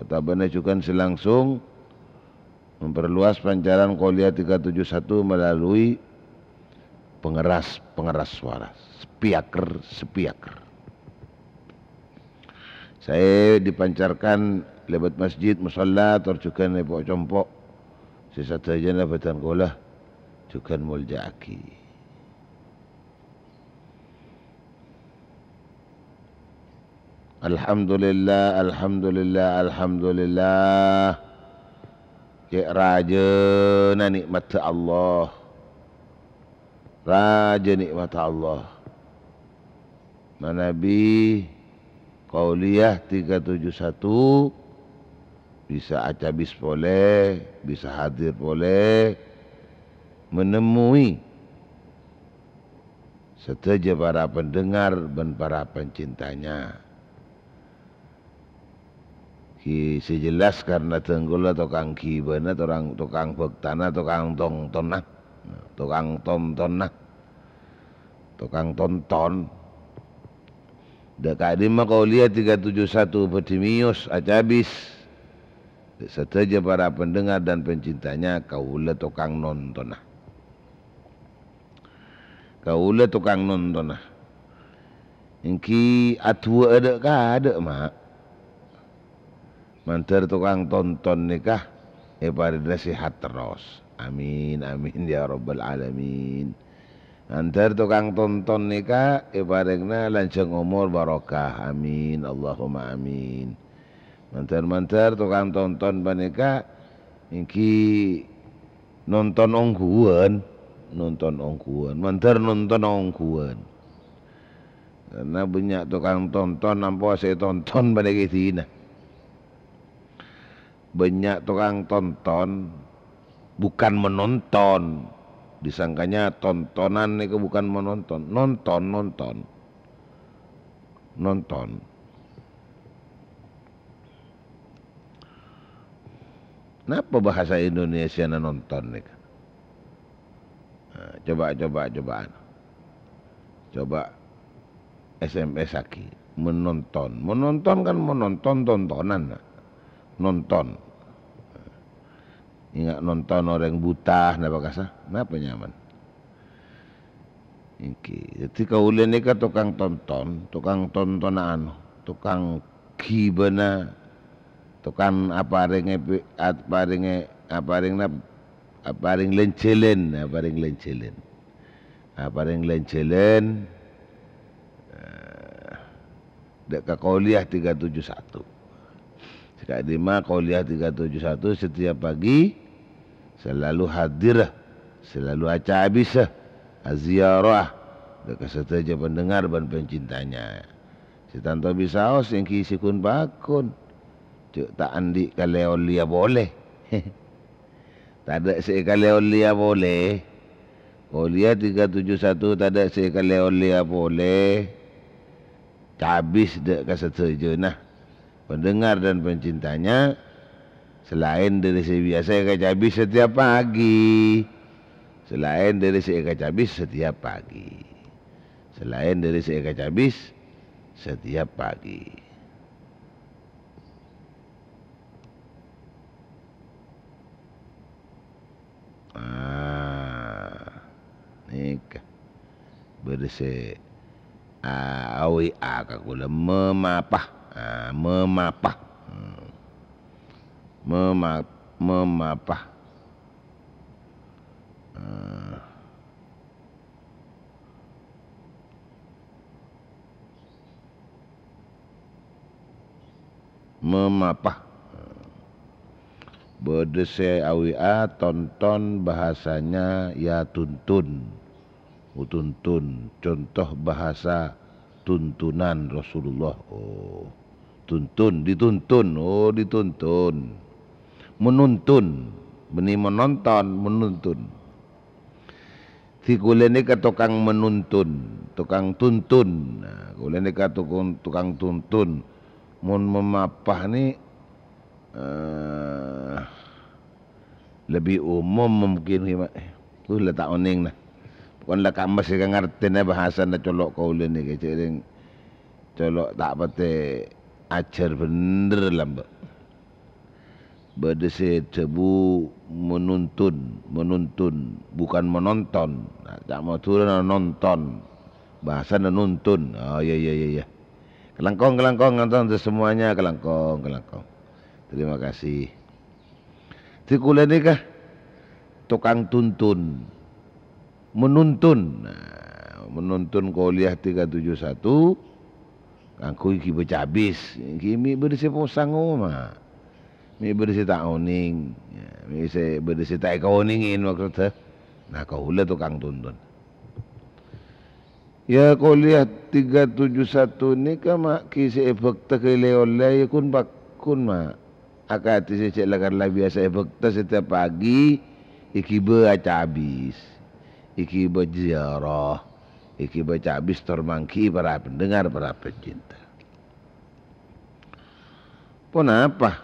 otabâna jhughân sè langsung memperluas pancaran Qauliyah tiga tujuh satu melalui pengeras-pengeras suara, speaker-speaker. Saya dipancarkan lèbât masjid, musholla, tor jhughân èpo'-compo'. Sè sadhâjâna bhâdhân kaulâ jhughân molja'aghi. Alhamdulillah, alhamdulillah, alhamdulillah. Cè' rajâna nè'matta Allah. Rajâ nè'matta Allah. Manabi qauliyah tiga tujuh satu bisa acabis polè, bisa hadir polè, menemui sadhâjâ para pendengar bân para pencintanya. Ghi sè jelas karna dhâng kaulâ tokang ghibâna, tokang, tokang bhâktana, tokang tongtonna, tokang tontonna, tokang tonton. Dâ' ka'dimma qauliyah tiga tujuh satu bhâdhi mèyos acabis. Dâ' sadhâjâ para pendengar dan pencintanya, kaulâ tokang nontonna. Kaulâ tokang nontonna. Èngghi adu'a dâ'-kadâ', Ma'. Mandhâr tokang tonton nèka èparèngana sehat terros. Amin, amin, ya rabbal alamin. Mandhâr tokang tonton nèka èparèngana lanjhâng omor barokah. Amin, Allahumma amin. Mandhâr-mandhâr tokang tonton panèka èngghi nonton ongghuwân, nonton ongghuwân, mandhâr nonton ongghuwân. Karna bânnya' tokang tonton ampo sè ètonton panèka è dinna. Bânnya' tokang tonton bukan menonton. Disangkanya tontonan nèka bukan menonton. Nonton, nonton. Nonton. Napa bahasa Indonesiana nonton nèka? Nah, coba, coba, coba, anu. Coba S M S-aghi. Menonton. Menonton kan menonton tontonan, nah. Nonton. Enga' nonton orèng buta, napa kasa? Napa nyaman? Èngghi. Dhâddhi kaulâ nèka tokang tonton, tokang tontonan, tokang ghibâna, tokang aparèngè pi-, aparèngè, aparèngna, aparèng lèn-jhâlân, aparèng lèn-jhâlân. Aparèng lèn-jhâlân, eh, dâ' ka qauliyah tiga tujuh satu. Sè ka'dimma qauliyah tiga tujuh satu setiap pagi selalu hadir, selalu acabis, aziarah, dâ' ka sadhâjâ pendengar bân pencintanya. Sè tanto bisaos èngghi sè ghun-paghun. Jhâ' ta' andi' kalè-ollèya polè. Tadâ' sè èkalè-ollèya polè. Qauliyah tiga tujuh satu tadâ' sè èkalè-ollèya polè. Cabis dâ' ka sadhâjâna pendengar dan pencintanya, selain dâri sè biyasa èkacabis setiap pagi. Selain dâri sè èkacabis setiap pagi. Selain dâri sè èkacabis setiap pagi. Ah, nèka. Bâdâ sè, ah, awi a ka kaulâ, memapa. Ah, memapa. Hmm. Mema-, memapa. Ah. Memapa. Bâdâ sè awi a tonton, bahasanya ya tuntun. Oh, tuntun. Contoh bahasa tuntunan Rasulullah. Oh, tuntun, dituntun. Oh, dituntun. Menuntun. Bânnè menonton, menuntun. Dhâddhi kaulâ nèka tokang menuntun, tokang tuntun. Nah, kaulâ nèka tokang, tokang tuntun. Mon memapa nè, eh, lebbi umum mungkin, ghi, Ma'. Kaulâ ta' onèng, nah. Pokokna la kames sè ngartèna bahasana colo' kaulâ nèka, jhâ' rèng colo' ta' patè ajhâr bhender lambâ'. Bâdâ sè dhâbu menuntun, menuntun, bukan menonton. Nah, ca' Madhurâna nonton. Bahasana nuntun. Oh, iyâ, iyâ, iyâ, iyâ. Kalangkong, kalangkong, nonton semuanya, kalangkong, kalangkong. Terima kasih. Di kaulâ nèka tokang tuntun, menuntun. Nah, menuntun kuliah tiga tujuh satu, kaangghuy ghibâ cabis. Ghi mè' bâdâ sè posang, ma'. Mè' bâdâ sè ta' onèng. Ya, mè' sè bâdâ sè ta' èkaonèngè, maksodda. Nah, kaulâ tokang tuntun. Ya, kuliah tiga tujuh satu nèka, ma', ghi sè èbhâkta ghi lè-ollè, ya, ghun-pagghun, ma'. Akadhi sè cè' la-kala biyasa èbhâkta setiap pagi, èghibâ acabis, èghibâ ziarah, èghibâ cabis tor mangghi'i para pendengar, para pencinta. Ponapa?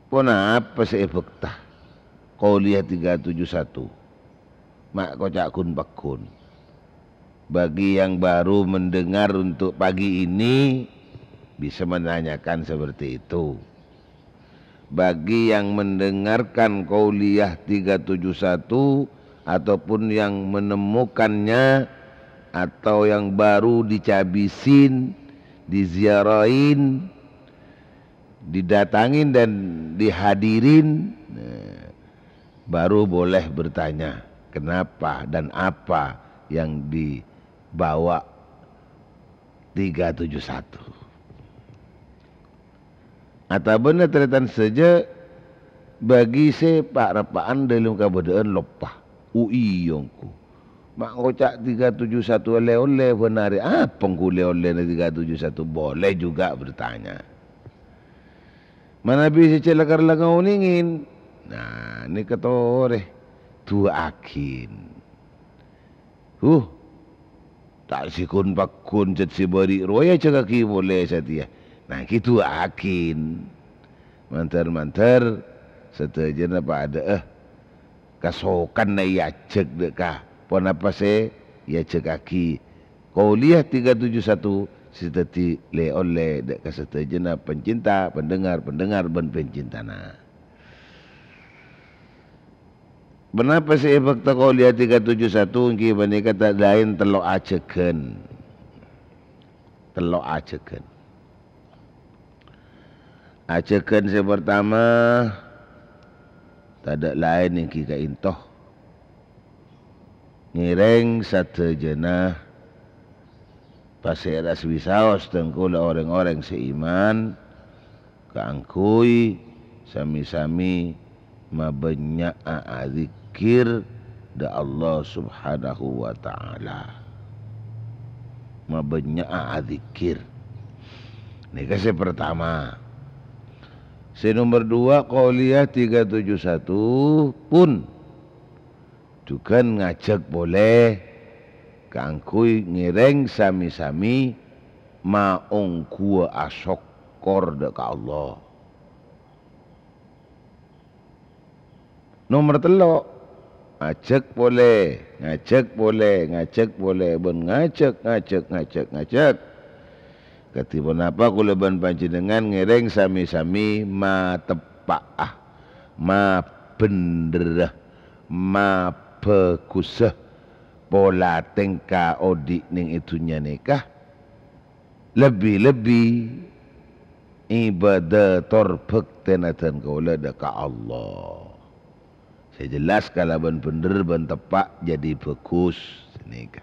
Ponapa sè èbhâkta? Kuliah tiga tujuh satu. Ma' koca' ghun-pagghun. Bagi yang baru mendengar untuk pagi ini, bisa menanyakan seperti itu. Bagi yang mendengarkan kuliah tiga tujuh satu ataupun yang menemukannya atau yang baru dicabisin, diziarahin, didatangin dan dihadirin, nah, baru boleh bertanya, kenapa dan apa yang dibawa tiga tujuh satu. Atabâna tarètan sadhâjâ bagi sè pa'-reppa'an dâlem kabâdâ'ân loppa. Oh, iyâ, ongghu. Ma' ngoca' tiga tujuh satu lè-ollè, bân arè apa ongghu lè-ollèna tiga tujuh satu? Boleh juga bertanya. Manabi sè cè' la-kala ngaonèngè. Nah, nèka torè. Du'aaghin. Huh, ta' sè ghun-pagghun cèt sè bâri' rowa èajhâkaghi polè satèya. Nah, ghi du'aaghin. Mandhâr-mandhâr sadhâjâna padâ'â kasokanna èajhâk dâ' ka ponapa sè èajhâkaghi. Kuliah tiga tujuh satu sè dhâddhi lè-ollè dâ' ka sadhâjâna pencinta, pendengar, pendengar, bân pencintana. Ponapa sè èbhâkta kuliah tiga tujuh satu ènggi panèka tadâ' laèn tello' ajhâghân. Tello' ajhâghân. Ajhâghân sè partama, tadâ' laèn ènggi ka'ènto. Ngèrèng sadhâjâna pasèra sè bisaos dhângkola orèng-orèng sè iman, kaangghuy sami-sami mabânnya'â adzikkèr dâ' Allah Subhanahu wa Ta'ala. Mabânnya'â adzikkèr. Nèka sè partama. Sè nomer dua, kuliah tiga tujuh satu pon jhughân ngajhâk polè kaangghuy ngèrèng sami-sami maongghuwâ asokkor dâ' ka Allah. Nomer tello', ajhâk polè, ngajhâk polè, ngajhâk polè, bân ngajhâk, ngajhâk, ngajhâk, ngajhâk. Kadhi ponapa kaulâ bân panjhennengngan ngèrèng sami-sami mateppa'a, mabhendherra, mabhâghussa pola tèngka odi' nèng è dhunnya nèka, lebbi-lebbi ibâdâ tor bhâktèna dân kaulâ dâ' ka Allah. Sè jelas kalabân bhendher bân teppa' jadi bhâghus, nèka.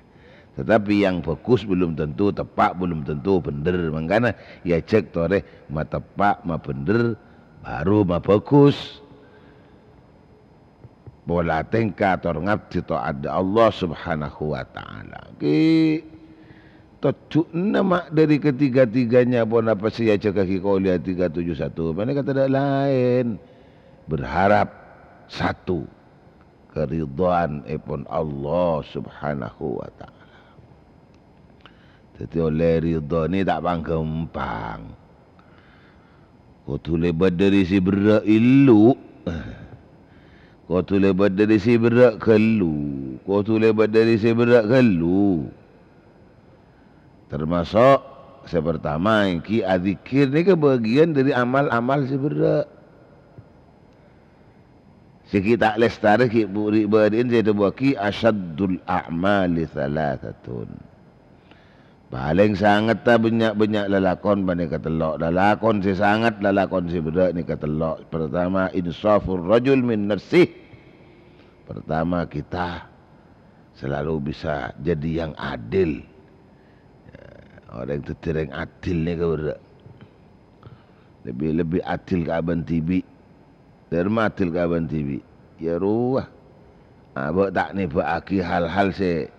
Tetapi yang bhâghus belum tentu teppa', belum tentu bhendher. Mangkana èajhâk torè mateppa', mabhendher, baru mabhâghus. Pola tèngka tor ngabdi ta'at dâ' Allah Subhanahu wa Ta'ala. Ghi' tojjhuna ma' dhâri ketiga-tiganya ponapa sè èajhâkaghi kuliah tiga tujuh satu. Panèka tadâ' laèn. Berharap satu, karidhoanèpon Allah Subhanahu wa Ta'ala. Dhâddhi ollè ridho nè ta' pangghâmpang. Kodhu lèbât dhâri sè berrâ' èllu. Kodhu lèbât dhâri sè berrâ' ghâllu. Kodhu lèbât dhâri sè berrâ' ghâllu. Termasuk sè partama ènggi adzikkèr nèka bâgiyân dhâri amal-amal sè berrâ'. Sè ghi' ta' lèstarè ghi' bu-, ri'-bâri'in sè èdhâbuwâghi asyaddul a'mali tsalatsatun. Palèng sangetta bânnya'-bânnya' lalakon panèka tello'. Lalakon sè sanget, lalakon sè berrâ' nèka tello'. Pertama, insafur rajul min nafsih. Pertama, kita selalu bisa jadi yang adil. Ya, orèng dhâddhi orèng adil nèka berrâ'. Lebbi-lebbi adil ka abâ' dhibi'. Dhârâmma adil ka abâ' dhibi'? Ya rowa. Abâ' ta' nèbâ'aghi hal-hal sè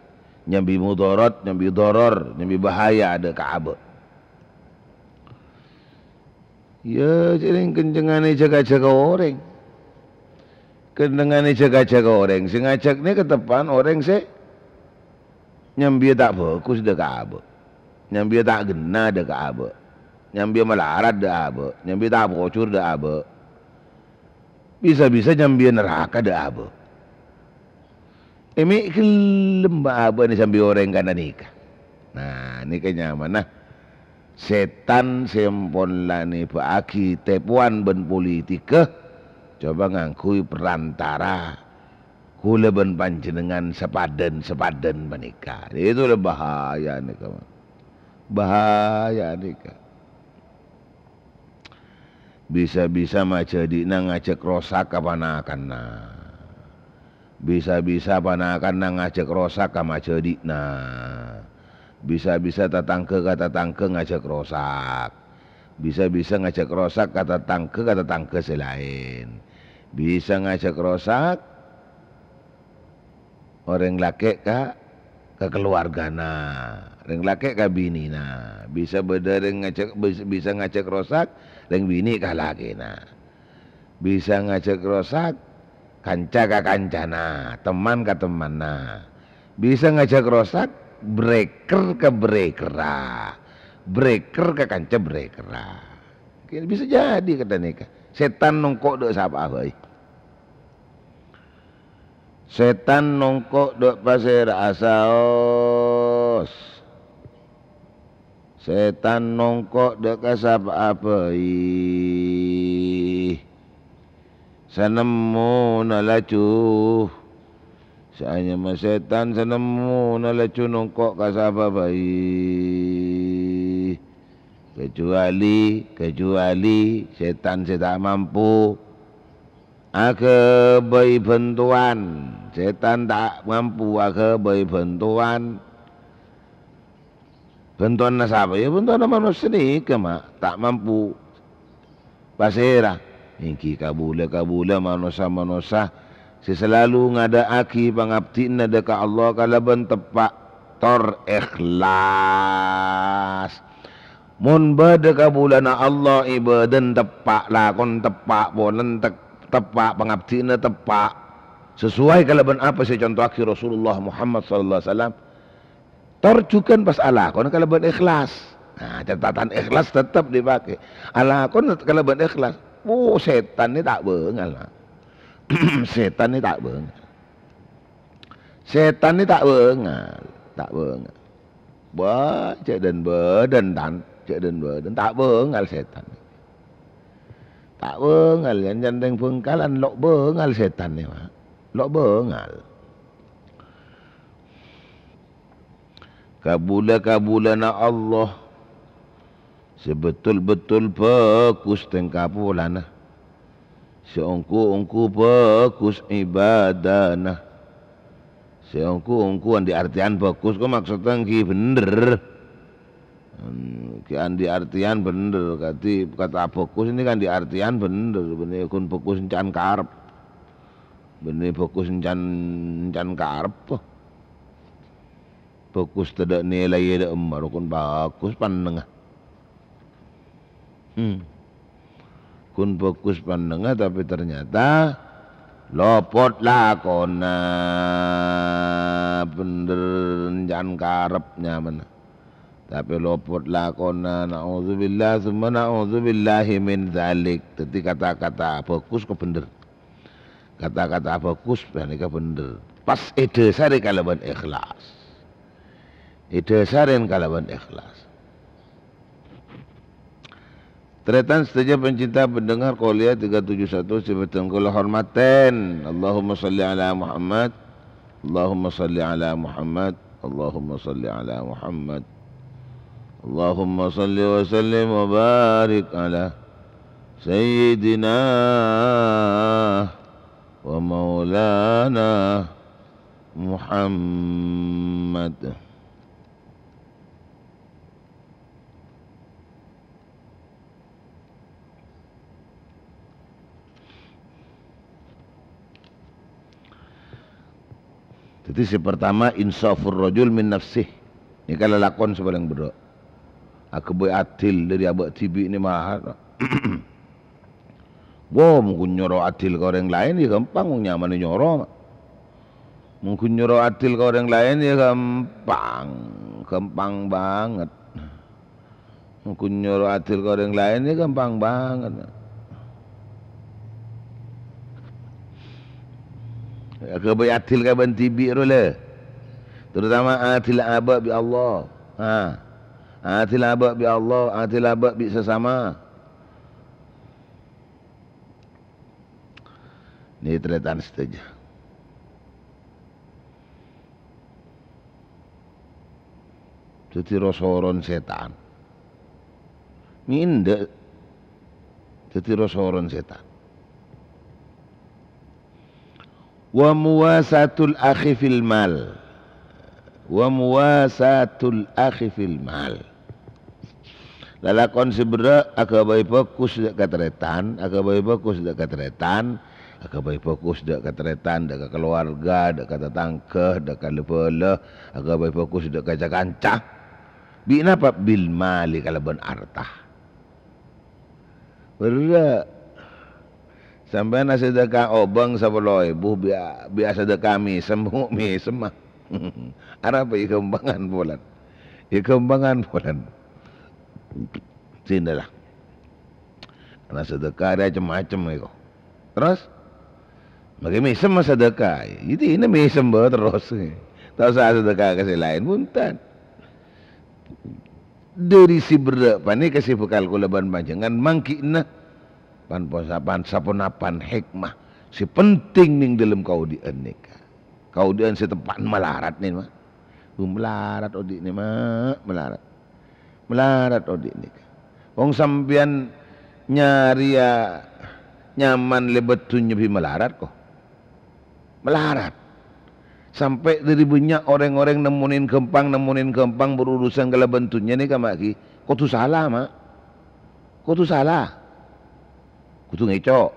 nyambi mudharat, nyambi dharar, nyambi bahaya dâ' ka abâ'. Ya, jhâ' rèng kencengnganè jâgâ-jâgâ orèng. Kencengnganè jâgâ-jâgâ orèng. Sè ngajhâk nèka teppa'an orèng sè nyambiyâ ta' bhâghus dâ' ka abâ'. Nyambiyâ ta' ghenna dâ' ka abâ'. Nyambiyâ malarat dâ' abâ'. Nyambiyâ ta' pojhur dâ' abâ'. Bisa-bisa nyambiyâ naraka dâ' abâ'. È, mè' ghellem bâ-abâ'na sambi orèng kantha nèka. Nah, nèka nyamana sètan sè ampon la nèbâ'aghi tèpowan bân politika, coba ngangghuy perantara kaulâ bân panjhennengngan sapadân-sapadân panèka. Itu la bahaya nèka, Mas. Bahaya nèka. Bisa-bisa majhâdhi'na ngajhâk rosak ka panakanna. Bisa-bisa panakanna ngajhâk rosak ka majhâdhi'na. Bisa-bisa tatangghâ ka tatangghâ ngajhâk rosak. Bisa-bisa ngajhâk rosak ka tatangghâ ka tatangghâ sè laèn. Bisa ngajhâk rosak orèng lakè' ka, ka kaluwargana, rèng lakè' ka binèna. Bisa bâdâ rèng ngajhâk, bis-, bisa ngajhâk rosak rèng binè' ka lakèna. Bisa ngajhâk rosak kanca ka kancana, temman ka temmanna. Bisa ngajhâk rosak breker ka brekerra, breker ka kanca brekerra. Bisa jadi kantha nèka. Sètan nongko' dâ' sapa'a bhâi. Sètan nongko' dâ' pasèra'a saos. Sètan nongko' dâ' ka sapa'a bhâi. Sanemmona laju. Sè anyama sètan sanemmona laju nongko' ka sapa'a bhâi. Kecuali, kecuali sètan sè ta' mampu aghâbây bhântowan. Sètan ta' mampu aghâbây bhântowan. Bhântowanna sapa? Ya, bhântowanna manossa nèka, Ma'. Ta' mampu pasèra? Èngghi kabulâ-kabulâ manossa-manossa sè salalu ngadâ'aghi pangabdhina dâ' ka Allah kalabân teppa' tor èhlas. Mon bâdâ kabulâna Allah, ibâdâna teppa', lakon teppa', polana tek-, teppa', pangabdhina teppa', sesuai kalabân apa sè èconto'aghi Rasulullah Muhammad sallallahu alaihi wasallam, tor jhughân pas alakon kalabân ikhlas. Nah, catatan ikhlas tetep dipakè. Alakon kalabân ikhlas. Oh, sètan nè ta' bângal, nah. Sètan nè ta' bângal. Sètan nè ta' bângal, ta' bângal. Wah, cè' dân-bâdân, Tan, cè' dân-bâdân, ta' bângal sètan. Ta' bângal, yan-, yan rèng Bhângkalan lo' bângal sètan nè, Pak. Lo' bângal. Kabulâ-kabulâna Allah sè betul-betul bhâghus tèngka polana. Sè ongghu-ongghu bhâghus ibâdâna. Sè ongghu-ongghu andi' artèyan bhâghus kok maksodda èngghi bhender. Hmm, ghi' andi' artèyan bhender. Kadhi kata bhâghus nèka andi' artèyan bhender. Bânnè ghun bhâghus èncan karep. Bânnè bhâghus èncan, èncan karep. Bhâghus tadâ' nilai dâ' emma, rokon bhâghus pannengnga. Hmm. Ghun bhâghus pannengnga, tapè ternyata lopot lakona, bhender èncan karep nyamana. Tapè lopot lakona, naudzubillah, tsumma naudzubillahi min dzalik. Dhâddhi kata-kata bhâghus kok bhender. Kata-kata bhâghus panèka bhender. Pas èdhâsarè kalabân ikhlas. Èdhâsarè kalabân ikhlas. Tarètan sadhâjâ pancinta pendengar Qolia tiga tujuh satu sè bhâdhân kaulâ hormatè. Allahumma shalli ala Muhammad. Allahumma shalli ala Muhammad. Allahumma shalli ala Muhammad. Allahumma shalli wa sallim wa barik ala sayyidina wa maulana Muhammad. Dhâddhi, sè partama, insafur rajul min nafsih. Nèka lalakon sè palèng berrâ'. Aghâbây adil dhâri abâ' dhibi' nè maha. Wah, mon ghun nyoro adil ka orèng laèn, yâ ghâmpang, wong nyamana nyoro, ma'. Mon ghun nyoro adil ka orèng laèn, yâ ghâmpang. Ghâmpang bângèt. Mon ghun nyoro adil ka orèng laèn, yâ ghâmpang bângèt. Aghâbây adil ka bân dhibi' rowa, lè. Terutama adil abâ' bi' Allah. Ha. Adil abâ' bi' Allah, adil abâ' bi' sasama. Nè, tarètan sadhâjâ. Dhâddhi ro-soron sètan. Mè' endâ'. Dhâddhi ro-soron sètan. Wa muwasatul akhi fil mal. Wa muwasatul akhi fil mal. Lalakon sè berrâ' aghâbây bhâghus dhâ' ka tarètan, aghâbây bhâghus dhâ' ka tarètan, aghâbây bhâghus dhâ' ka tarètan, dhâ' ka kalowarga, dhâ' ka tatangghâ, dhâ' ka la-bhâlâ, aghâbây bhâghus dhâ' ka ca-kanca. Bi' napa? Bil mali, kalabân arta. Berrâ'. Sampèyan asadhâka obâng sapolo èbu, bi'-, bi' asadhâka mèsem, mèsem, ah. Arapa èghâmpangan polana? Èghâmpangan polana. Sènè la. Karna sadhâka arèya cem-macem èko. Terros, makè mèsem asadhâka. Dhâddhi, ina mèsem bhâi terros. Ta' osa asadhâka ka sè laèn, bhunten. Dhâri sè berrâ' panèka sè bhâkal kaulâ bân panjhennengan mangghi'na pan posa-, pan saponapan hikmah sè penting neng dhâlem kaodi'ân nèka. Kaodi'ân sè teppa'na malarat nè, ma'. Bu, malarat odi' nè, ma', malarat. Malarat odi' nèka. Wong sampèyan nyarèya nyaman lèbât dhunnya bi' malarat, ko. Malarat. Sampè' dhâri bânnya' orèng-orèng nemmonè ghâmpang, nemmonè ghâmpang berurusan kalabân dhunnya nèka, ma', ghi, kodhu sala, ma'. Kodhu sala. Kodhu ngèco',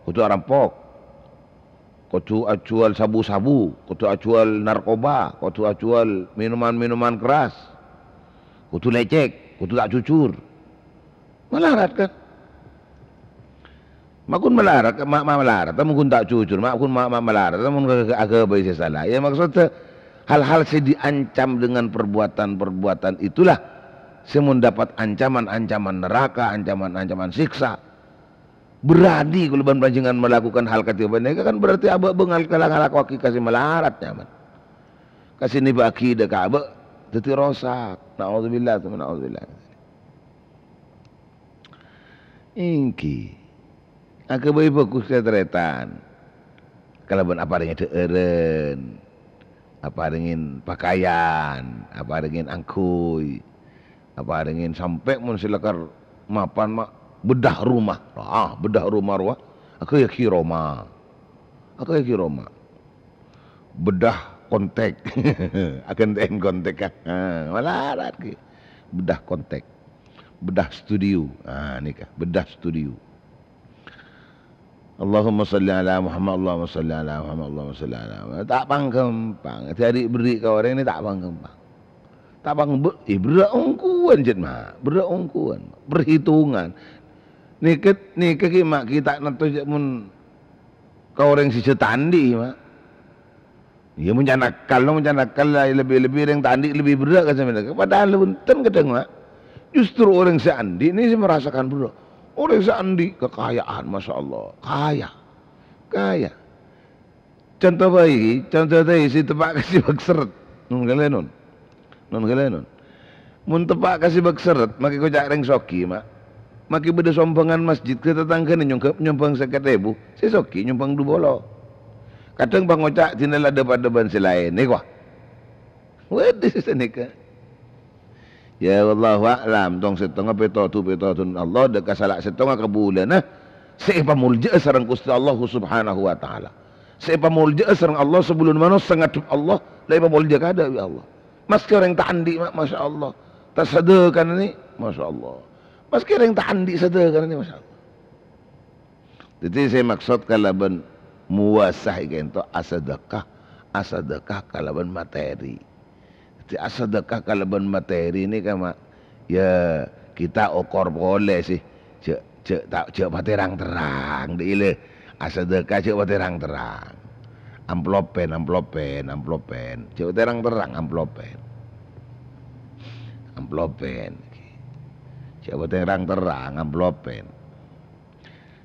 kodhu arampok, kodhu ajhuwâl sabu-sabu, kodhu ajhuwâl narkoba, kodhu ajhuwâl minuman-minuman keras, kodhu lècèk, kodhu ta' jujur. Malarat, kan? Ma' ghun malarat, ma', ma' malarat, ta' mon ghun ta' jujur, ma' ghun ma', ma' malarat, ta' mon ag-, ag-, aghâbây sè sala. Ya, maksudnya, hal-hal sè diancam dengan perbuatan-perbuatan itulah sè mon dapat ancaman-ancaman neraka, ancaman-ancaman siksa. Berani kaulâ bân panjhennengan melakukan hal kadhi panèka, kan berarti abâ' bângal kala-, ngalakowaghi ka sè malarat, nyaman. Ka sè nèbâ'aghi dhâ' ka abâ' dhâddhi rosak. Na'udzubillah, tsumma na'udzubillah. Èngghi. Aghâbây bhâghus tarètan. Kalabân aparèngè dhâ'ârân, aparèngè pakaian, aparèngè angghuy, aparèngè sampè' mon sè lakar mapan, ma', bedah rumah. Ah, bedah rumah rowa. Aghâbây ghi roma. Aghâbây ghi roma. Bedah kontèk. Aghântè'è kontèk, kan? Ha, malarat ghi. Bedah kontèk. Bedah studio. Ah, nèka, bedah studio. Allahumma shalli ala Muhammad, Allahumma shalli ala Muhammad, Allahumma shalli ala Muhammad. Ta' pangghâmpang. Dhâri berri' ka orèng nè ta' pangghâmpang. Ta' pang-, be-, eh, berrâ' ongghuwân, jhât, ma'. Berrâ' ongghuwân. Perhitungan. Nèka, nèka ghi, ma', ghi ta' nèto jhâ' mon ka orèng sè jhâ' ta' andi', ma'. Iyâ, mon can akal, mon can akal, la, lebbi-lebbi rèng ta' andi' lebbi berrâ' ka sampèyan. Padahal bhunten kadhâng, ma'. Justru orèng sè andi' nè sè merasakan berrâ'. Orèng sè andi' kekayaan, masya Allah, kaya. Kaya. Conto bhâi, conto bhâi sè teppa' ka sè bâk sèrrèt. Nun kalè, nun. Nun kalè, nun. Mon teppa' ka sè bâk sèrrèt, makè koca' rèng soghi, ma'. Makè bâdâ sombhângan masjid, ka tatangghâna nyongghâ-, nyombhâng sèket èbu, sè soghi nyombhâng du polo. Kadhâng pangoca' dina la dhâpa-dhâpa'an sè laèn, nèko. Waduh, sanèka. Ya, wallahu a'lam, tong sèttonga pètodhu-pètodhuna Allah, dâ' ka sala sèttonga kabulâna sè èpamoljâ'â sareng Ghustè Allah Subhanahu wa Ta'ala. Sè èpamoljâ'â sareng Allah sabellunna manossa ngadhep Allah, la èpamoljâ kaadâ' bi' Allah. Maskè orèng ta' andi', ma-, masyaallah. Ta' sadhâkana nè, masyaallah. Maskè orèng ta' andi' sadhâkana nè, masyaallah. Dhâddhi, sè maksod kalabân muwasah ka'ènto asadhâka, asadhâka kalabân materi. Dhâddhi, asadhâka kalabân materi nèka, ma-, ya, kita okor polè sih. Jhâ', jhâ' ta-, jhâ' patè rang-terrang, dhi' ilè. Asadhâka jhâ' patè rang-terrang. Amplopen, amplopen, amplopen. Jhâ' patè rang-terrang, amplopen. Amplopen. Jhâ' patè rang-terrang, amplopen.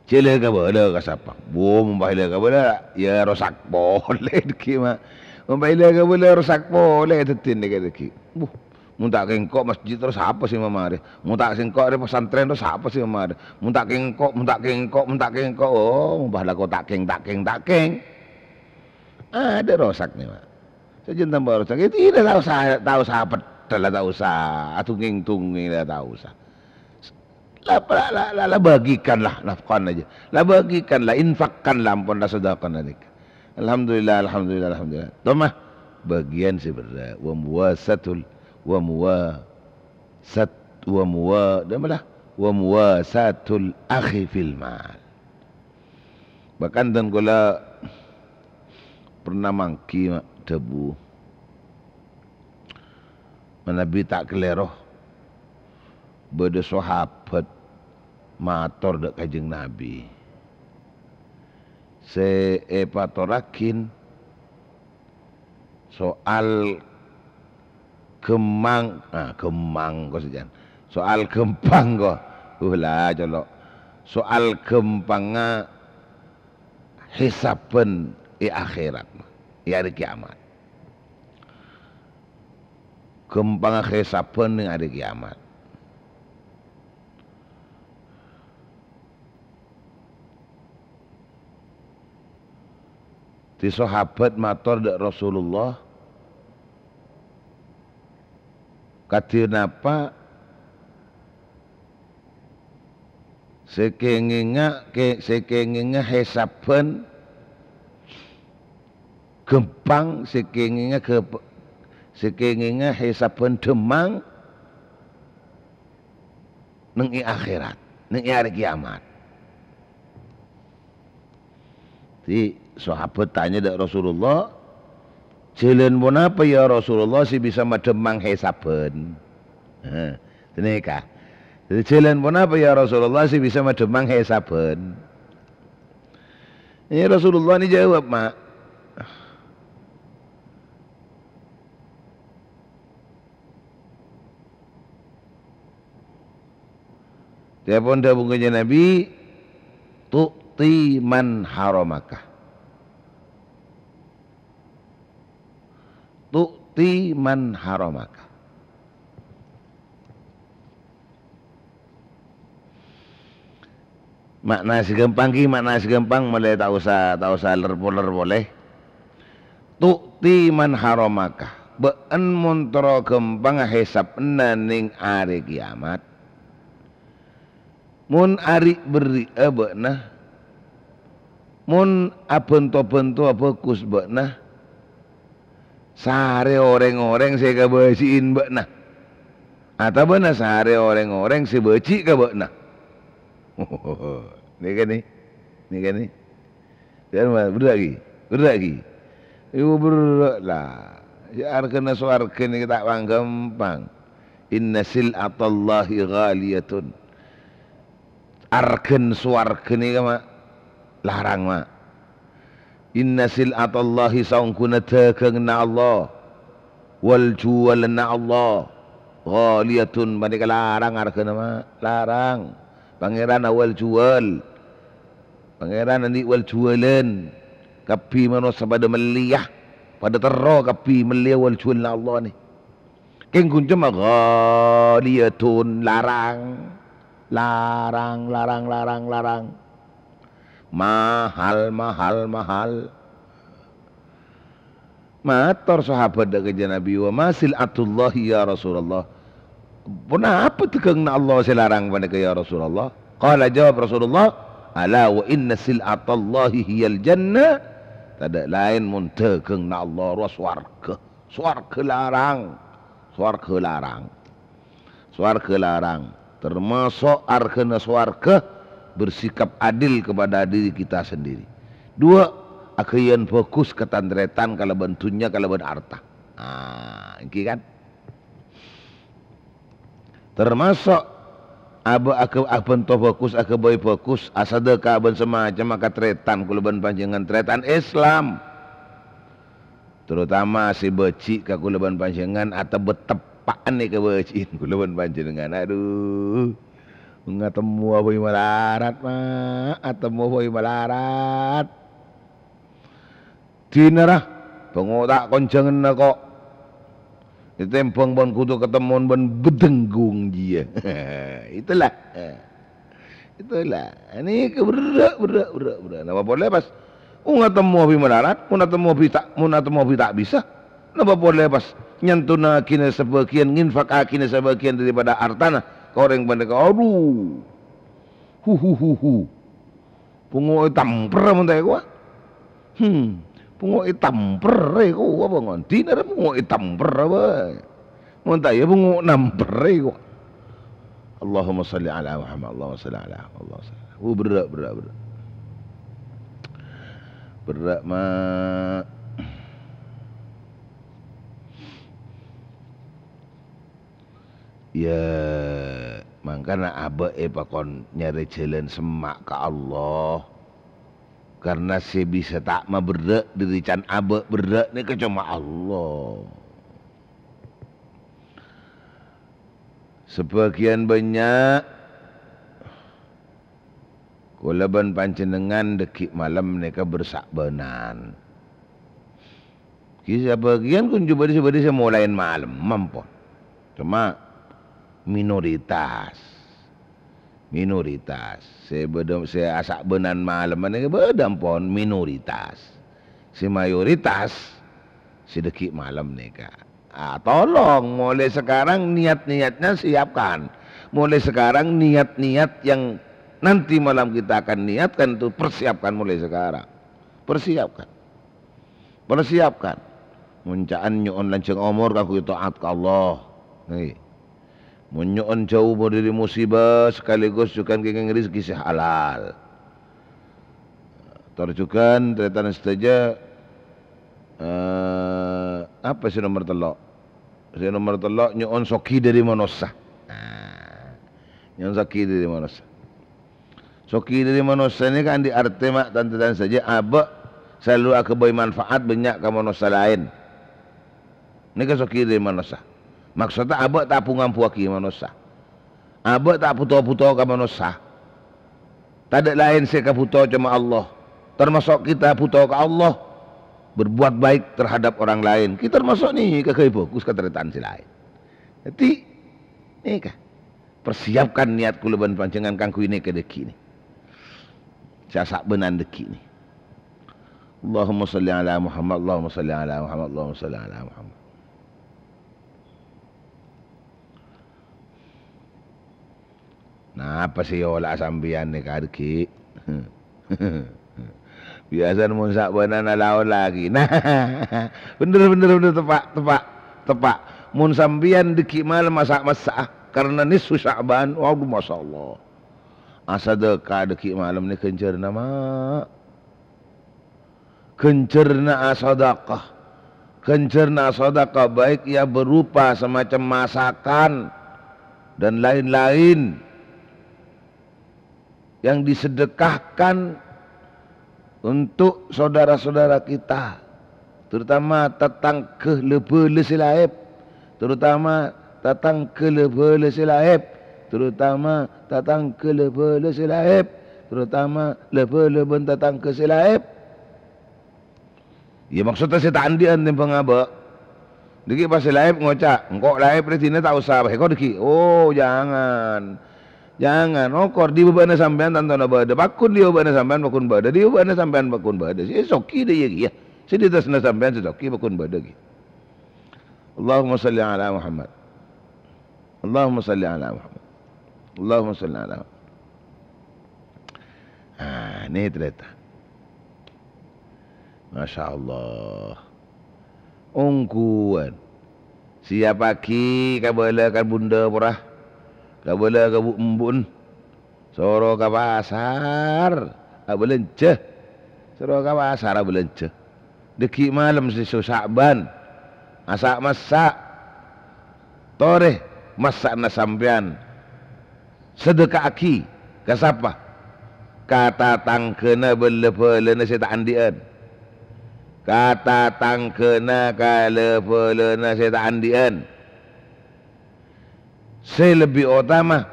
Jhâ' la kabâlâ ka sapa? Bo, mon pas la kabâlâ, ya rosak polè dhâggi', ma'. Mon pas la kabâlâ, rosak polè dhâddhina ka dhâggi'. Bo, mon ta' kèngko' masjid terros sapa sè mamarè? Mon ta' kèngko' rè pesantren terros sapa sè mamarè? Mon ta' kèngko', mon ta' kèngko', mon ta' kèngko'. Oh, mon pas la ko ta' kèng, ta' kèng, ta' kèng. Adâ' rosak nè, ma'. Sajân tambah rosak. Itu la ta' osa, ta' osa peddhâl la, ta' osa adhungèng-dhungèng la, ta' osa. La, la, la, la, la bagikanlah nafkahna jâ. La bagikanlah, infakkanlah, ampon la sadhâkana nèka. Alhamdulillah, alhamdulillah, alhamdulillah. Tomma, bâgiyân sè berrâ'. Wa muwasatul, wa muwasat, wa muwa-, dâ' mala? Wa muwasatul akhi fil mal. Bahkan dân kaulâ pernah mangghi, ma-, dhâbu, manabi ta' kalèro, bâdâ sahabat mator dâ' Kanjeng Nabi. Sè èpatorraghi soal ghâmpang, ah, ghâmpang ko sajân. Soal ghâmpang ko. Uh, la, colo'. Soal ghâmpangnga hèsabhân è akhèrat, è arè kiamat. Ghâmpangnga hèsabhân neng arè kiamat. Dhâddhi sahabat mator dâ' Rasulullah, "Kadhi napa sè kèngèngnga, kè-, sè kèngèngnga hèsabhân ghâmpang, sè kèngèngnga ghâp-, sè kèngèngnga hèsabhân dhâmmang?" Neng è akhèrat, neng è arè kiamat. Dhâddhi, sahabat tanya dâ' Rasulullah, "Jhâlân ponapa, ya Rasulullah, sè bisa madhâmmang hèsabhân?" Heh, ghânèka. Dhâddhi, "Jhâlân ponapa, ya Rasulullah, sè bisa madhâmmang hèsabhân?" Iyâ, Rasulullah nè jâwâb, ma'. Dhâbuna Kanjeng Nabi, "Tu'ti man haramaka." "Tu'ti man haramaka." Ma'na sè ghâmpang ghi, ma'na sè ghâmpang, malè ta' osa, ta' osa ler-poler polè. "Tu'ti man haramaka." Bâ'na mon terro ghâmpang hèsabhânna neng arè kiamat. Mon ari'-berri'â bâ'na, mon abhânto-bhânto'a bhâghus bâ'na, sarè orèng-orèng sè èkabâji'i bâ'na, atabâna sarè orèng-orèng sè bâji' ka bâ'na. Nèka nè, nèka nè. Jhâ' ma-, berrâ' ghi, berrâ' ghi. Iyâ, berrâ' la. Yâ, arghâna sowarghâ nèka ta' pang-ghâmpang. "Inna sil'atallahi ghaliyatun." Arghâna sowarghâ nèka, ma', larang, ma'. "Inna sil'atallahi," saongghuna dhâghângnga Allah, "wal juwalanna Allah, ghaliyatun," panèka larang arghâna, ma', larang. Pangèran awal juwal. Pangèran andi' wal juwalan. Kabbhi manossa padâ mellèya. Padâ terro kabbhi mellèya wal juwalanna Allah nè. Kèng ghun coma ghaliyatun, larang. Larang, larang, larang, larang. Mahal, mahal, mahal. Mator sahabat dâ' Kanjeng Nabi, "Wa ma sil'atullahi ya Rasulullah?" "Ponapa dhâghângnga Allah sè larang panèka, ya Rasulullah?" Qala, jawab Rasulullah, "Ala wa inna sil'atallahi hiyal jannah." Tadâ' laèn mon dhâghângnga Allah rowa sowarghâ. Sowarghâ larang. Sowarghâ larang. Sowarghâ larang. Termasuk arghâna sowarghâ, bersikap adil kepada diri kita sendiri. Dua, aghâbây bhâghus ka tan-tarètan kalabân dhunnya, kalabân arta. Ah, èngghi kan? Termasuk abâ-, aga-, abhânto bhâghus, aghâbây bhâghus, asadhâka bân samacemma ka tarètan, kaulâ bân panjhennengngan tarètan Islam. Terutama sè bâji' ka kaulâ bân panjhennengngan, atebbhât teppa'an è kabâji'ân kaulâ bân panjhennengngan. Adhu, ngatemmowa bhâi malarat, Ma'. Atemmowa bhâi malarat. Dinara, bângo ta' konjhânganna ko'. Ètèmbhâng bân kodhu katemmowan bân bâdângghung jiyâ. Itulah. Itulah. Nèka berrâ', berrâ', berrâ', berrâ'. Napa polè pas, oh, ngatemmo bi' malarat, mon atemmo bi' ta', mon atemmo bi' ta' bisa. Napa polè pas nyantonaghina sabâgiyân, nginfakaghina sabâgiyân daripada artana ka orèng panèka. Adhu. Hu, hu, hu, hu. Bângo'è tamper mon ta' èkowa. Hmm, bângo'è tamper èkowa bângo'è. Dinara bângo'è tamper bhâi. Mon ta' iyâ bângo' namper èkowa. Allahumma shalli ala Muhammad, Allahumma shalli ala Muhammad, Allahumma shalli ala. Oh, berrâ', berrâ', berrâ'. Berrâ', Ma'. Iyâ, mangkana abâ' èpakon nyarè jhâlân semma' ka Allah. Karna sè bisa ta' maberrâ' dhâri can abâ' berrâ' nèka coma Allah. Sabâgiyân bânnya' Kaulâ bân panjhennengngan dhâggi' malem nèka bersa'bânan. Ghi sabâgiyân ghun jhubâ' sè bâdâ sè molaèn malem, ampon. Coma minoritas. Minoritas. Sè bâdâ, sè asa'bânan malem nèka bâdâ, ampon, minoritas. Sè mayoritas, sè dhâggi' malem nèka. Ah, tolong, mulai sekarang niat-niatnya siapkan. Mulai sekarang niat-niat yang nanti malam kita akan niatkan itu persiapkan mulai sekarang. Persiapkan. Persiapkan. Mon ca'an nyo'on lanjhâng omor kaangghuy taat ka Allah. Ngghi. Mon nyo'on jhâu dhâri musibah sekaligus jhughân kèngèng rejhekkè sè halal. Tor jhughân, tarètan sadhâjâ, eh, apa sè nomer tello'? Sè nomer tello', nyo'on soghi dhâri manossa. Nah, nyo'on soghi dhâri manossa. Soghi dhâri manossa nèka andi' artè, ma', tan-tarètan sadhâjâ, abâ' salalu aghâbây manfaat bânnya' ka manossa laèn. Nèka soghi dhâri manossa. Maksodda abâ' ta' bu-ngambuwâghi manossa. Abâ' ta' bhuto-bhuto ka manossa. Tadâ' laèn sè èkabhuto coma Allah. Termasuk kita bhuto ka Allah. Berbuat baik terhadap orang lain. Kita termasuk nèka kaangghuy bhâghus ka tarètan sè laèn. Dhâddhi, nèka. Persiapkan niat kaulâ bân panjhennengngan kaangghuy nèka dhâggi' nè. Sè asa'bânan dhâggi' nè. Allahumma shalli ala Muhammad, Allahumma shalli ala Muhammad, Allahumma shalli ala Muhammad. Napa sè èola'a sampèyan nèka dhâggi'? Biyasana mon sa'bânan la-ola ghi. Nah, bhender, bhender, bhender, teppa', teppa', teppa'. Mon sampèyan dhâggi' malem massa'-massa'a karna nisfu Sya'ban, waduh, masyaallah. Asadhâka dhâggi' malem nè ghânjhârânna, ma'. Ghânjhârânna asadhâka. Ghânjhârânna asadhâka, baik ya berupa semacam masakan dan lain-lain yang disedekahkan untuk saudara-saudara kita, terutama tatangghâ la-bhâlâ sè laèp, terutama tatangghâ la-bhâlâ sè laèp, terutama tatangghâ la-bhâlâ sè laèp, terutama la-bhâlâ bân tatangghâ sè laèp. Iyâ, maksodda sè ta' andi'ân tèmbhâng abâ'. Dhâggi' pas sè laèp ngoca', "Engko' laèp rè dinah ta' osa, bhâi engko' dhâggi'." Oh, jangan. Jangan. Okor, dhi bâbâna sampèyan tantona bâdâ. Pagghun dhi bâbâna sampèyan pagghun bâdâ. Dhi bâbâna sampèyan pagghun bâdâ. Sè soghi dhâ' iyâ kèya. Sè dhi attasna sampèyan sè soghi pagghun bâdâ kèya. Allahumma shalli ala Muhammad. Allahumma shalli ala Muhammad. Allahumma shalli ala Muhammad. Ah, ini ternyata. Masya Allah. Ongghuwân. Siyappaghi kabâlâ ka bundhâ porra. Kabâlâ ka bu'-, embu'en. Soro ka pasar abâlânjhâ. Soro ka pasar abâlânjhâ. Dhâggi' malem sè so Sa'ban. Asa'-massa'. Torè massa'na sampèyan. Sadhâka'aghi ka sapa? Ka tatangghâna bân la-bhâlâna sè ta' andi'ân. Ka tatangghâna ka la-bhâlâna sè ta' andi'ân. Sè lebbi otama,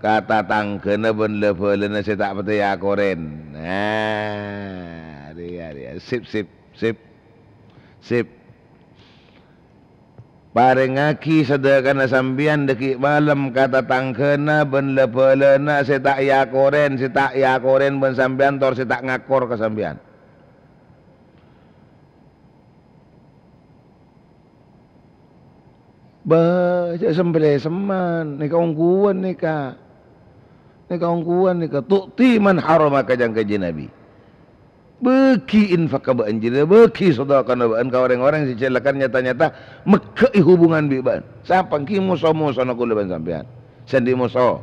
ka tatangghâna bân la-bhâlâna sè ta' patè èyakorèn. Nah, rèya, rèya. Sip, sip, sip. Sip. Parèngaghi sadhâkana sampèyan dhâggi' malem ka tatangghâna bân la-bhâlâna sè ta' èyakorèn, sè ta' èyakorèn bân sampèyan, tor sè ta' ngakor ka sampèyan. Bâh, jhâ' sembelè semman, nèka ongghuwân nèka. Nèka ongghuwân nèka, tu'ti man harama ka jhâ' Kanjeng Nabi. Bâghi infakka bâ'ân jârèya, bâghi sadhâkana bâ'ân ka orèng-orèng sè jhâ' lakar nyata-nyata megghâ'i hubungan bi' bâ'ân. Sapa èngghi moso-mosona kaulâ bân sampèyan? Sè andi' moso?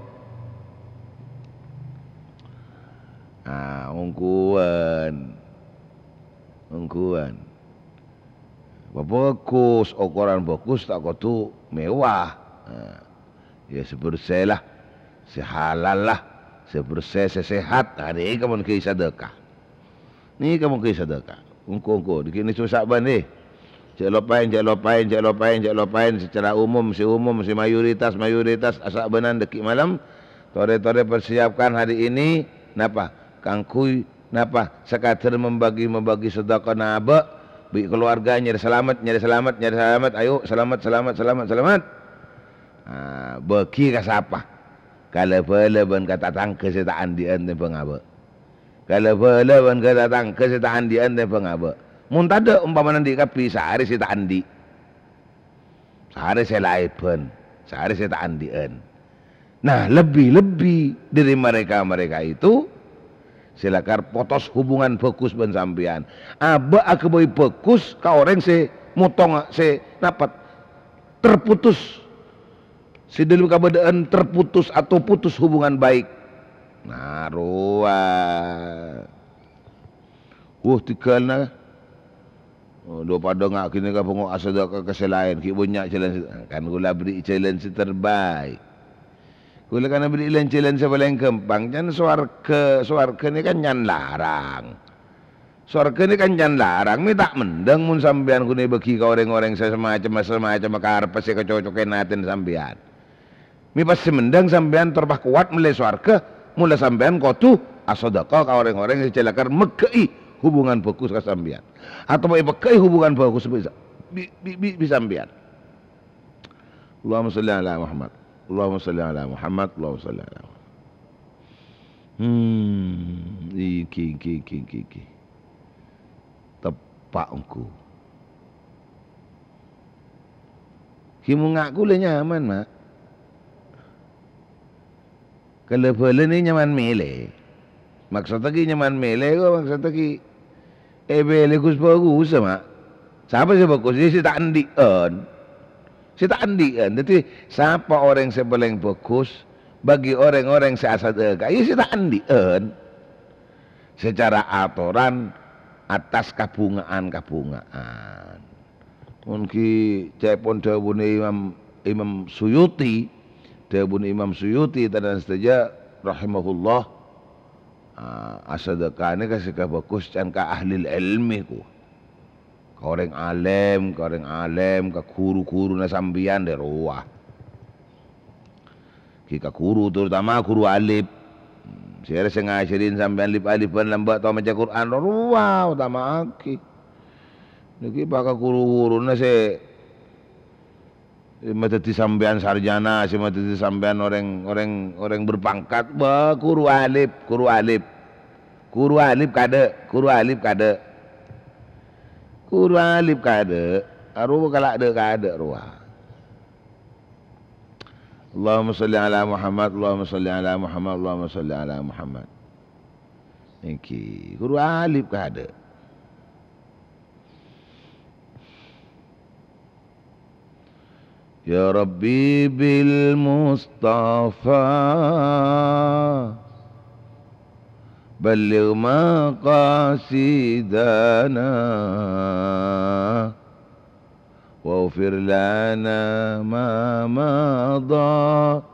Ah, ongghuwân. Ongghuwân. Bhâghus, okoran bhâghus ta' kodhu mewah. Nah, ya, sè bersè la, sè halal la, sè bersè, sè sehat. Nah, nèka mon ghâbây sadhâka. Nèka mon ghâbây sadhâka. Ongghu-ongghu, dhâggi' nèka Sa'ban, eh. Jhâ' lopaè, jhâ' lopaè, jhâ' lopaè, jhâ' lopaè. Secara umum, sè umum, sè mayoritas, mayoritas, asa'banan dhâggi' malem. Torè-torè persiapkan hari ini, napa? Kaangghuy Napa? Sakadhâr mambâghi-mambâghi sadhâkana abâ' bi' kalowarga nyarè salamet, nyarè salamet, nyarè salamet. Ayo, salamet, salamet, salamet, salamet. Ah, bâghi ka sapa? Ka la-bhâlâ bân ka tatangghâ sè ta' andi'ân tèmbhâng abâ'. Ka la-bhâlâ bân ka tatangghâ sè ta' andi'ân tèmbhâng abâ'. Mon tadâ', ompamana andi' kabbhi, sarè sè ta' andi'. Sarè sè laèbhân, sarè sè ta' andi'ân. Nah, lebbi-lebbi dhâri mereka-mereka itu sè lakar potos hubungan bhâghus bân sampèyan. Abâ' aghâbây bhâghus ka orèng sè motong, sè napa, terputus. Sè dhâlem kabâdâ'ân terputus atau putus hubungan baik. Nah, rowa. Wuh, tèghâlna. Oh, dâ' padâ nga' ghânèka bhângo' asadhâka ka sè laèn, ghi' bânnya' jhâlân sè, kan kaulâ aberri' jhâlân sè terbaik. Kaulâ kan aberri' lan-, jhâlân sè palèng ghâmpang, can sowarghâ, sowarghâ nèka kan can larang. Sowarghâ nèka kan can larang, mè' ta' mendhâng mon sampèyan ghun èbâghi ka orèng-orèng sè samacem, samacem karep sè kacocokè atèna sampèyan. Mè' pas sè mendhâng sampèyan tor pas kowat mellè sowarghâ, mola sampèyan kodhu asadhâka ka orèng-orèng sè jhâ' lakar megghâ'i hubungan bhâghus ka sampèyan, atabâ èpegghâ'i hubungan bhâghus bi-, bi-, bi-, bi sampèyan. Allahumma shalli ala Muhammad. Allahumma shalli ala Muhammad. Allahumma shalli ala Muhammad. Hmm, iki, iki, iki, iki, iki. Teppa' ongghu. Ghi' mon nga' kaulâ nyaman, Ma'. Ka la-bhâlâ nè nyaman mèlè. Maksodda ghi' nyaman mèlè, ko maksodda ghi' èpèlè ghus-bhâghussa, Ma'. Sapa sè bhâghus? Yâ sè ta' andi'ân. Sè ta' andi'ân. Dhâddhi, sapa orèng sè palèng bhâghus bagi orèng-orèng sè asadhâka? Yâ sè ta' andi'ân. Secara atoran atas kabhunga'an-kabhunga'an. Mon ghi' ca'èpon dhâbuna Imam, Imam Suyuti, dhâbuna Imam Suyuti, tan-, sadhâjâ rahimahullah, ah, asadhâkana ka sè kabhâghus can ka ahlil ilmi, ku. Ka orèng alèm, ka orèng alèm, ka ghuru-ghuruna sampèyan, dâ' rowa. Ghi' ka ghuru, terutama ghuru alif. Sè arè sè ngajhârin sampèyan lip-alifan lambâ' tao maca Qur'an, rowa otama'aghi. Nèkè bhâkal ghuru-ghuruna sè, sè madhâddhi sampèyan sarjana, sè madhâddhi sampèyan orèng, orèng, orèng berpangkat. Wah, ghuru alif, ghuru alif. Ghuru alif kadâ', ghuru alif kadâ'. Ghuru alif kadâ', arowa kala' dâ'-kadâ' rowa. Allahumma shalli ala Muhammad, Allahumma shalli ala Muhammad, Allahumma shalli ala Muhammad. Èngghi, ghuru alif kadâ'. Ya Rabbi bil Mustafa balligh maqasidana. واغفر لنا ما مضى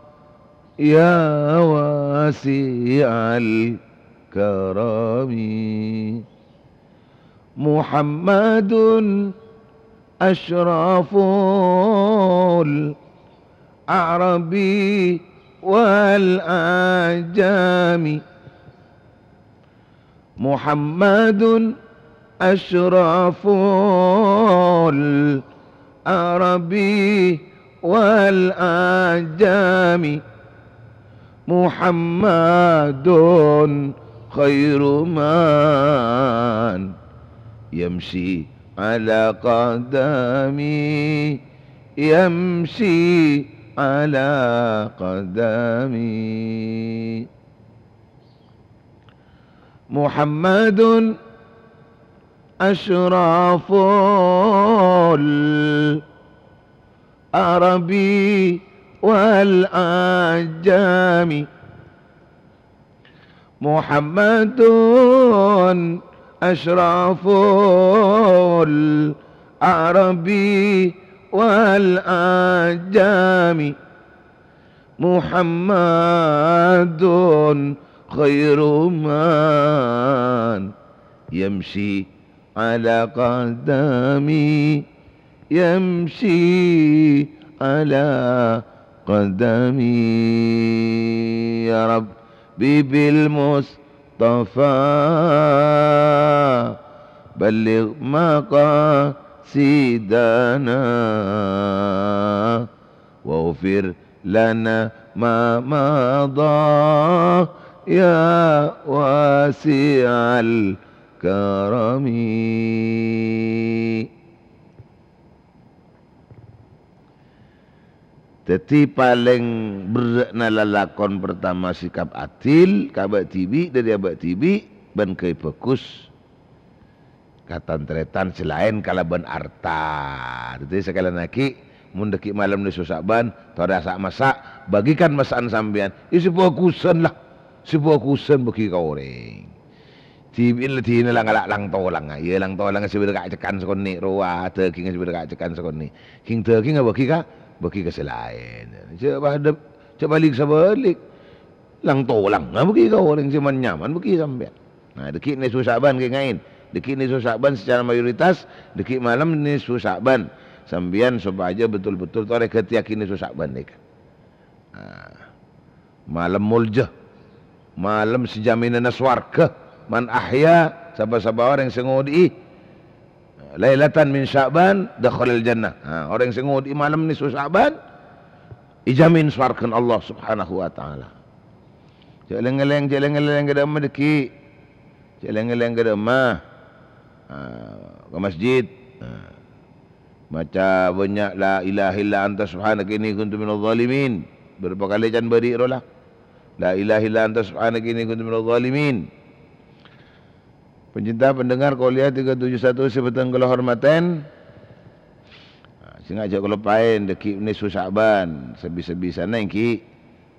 يا واسع الكرم. محمد أشرف العرب والعجم. محمد أشرف العرب والعجم. محمد خير من يمشي على قدمي، يمشي على قدمي. محمد أشرف العرب والعجم. محمد أشرف العرب والعجم. محمد خير من يمشي على قدمي، يمشي على قدمي. يا رب بالمصطفى بلغ مقاصدنا. واغفر لنا ما مضى يا واسع الكرم. Dhâddhi, palèng berrâ'na lalakon partama sikap adil ka abâ' dhibi', dhâri abâ' dhibi', bân ghâbây bhâghus. Katantrètan sè laèn kalabân arta. Dhâddhi, sakalèyan aghi', mon dhâggi' malem nèso Sa'ban, torè asa'-massa', bâgikan massa'an sampèyan. Iyâ, sè bhâghusân, la. Sè bhâghusân bâgi ka orèng. Dhibi'na la dinah la ngala' lang-tolang. Iyâ, lang-tolang sè bâdâ kacekkan sakonè', rowa, dhâghingnga sè bâdâ kacekkan sakonè'. Ghing dhâghingnga bâgi ka, bâgi ka sè laèn. Jhâ' padâ, jhâ' bâlik-sabâlik. Lang-tolang, nah, bâgi ka orèng sè man-nyaman, bâgi sampèyan. Nah, dhâggi' nèso Sa'ban, kaènga'è. Dhâggi' nèso Sa'ban secara mayoritas, dhâggi' malem nèso Sa'ban. Sampèyan sopajâ betul-betul torè ghâtèyaghi nèso Sa'ban nèka. Nah, malem molja. Malem sè jaminanna sowarghâ. Man ahya, sapa-sapa orèng sè ngodhi'i Lailatan min Sya'ban dakhalal jannah. Ha, orèng sè ngodhi'i malem nèso Sya'ban, èjhâmin sowarghâna Allah Subhanahu wa Ta'ala. Jhâ' lèng-ngalèng, jhâ' lèng-ngalèng ka dâ'emma dhâggi'. Jhâ' lèng-ngalèng ka dâ'emma. Ha, ka masjid. Ha. Maca bânnya' la ilaha illa anta subhanaka inni kuntu minadh dhalimin. Bârâmpa kalè can bâri' rowa la. La ilaha illa anta subhanaka inni kuntu minadh dhalimin. Pencinta pendengar Kolia tiga tujuh satu sè bhâdhân kaulâ hormatè. Nah, sènga' jhâ' kaloppaè dhâggi' nèso Sya'ban, sabis-sabisana ènggi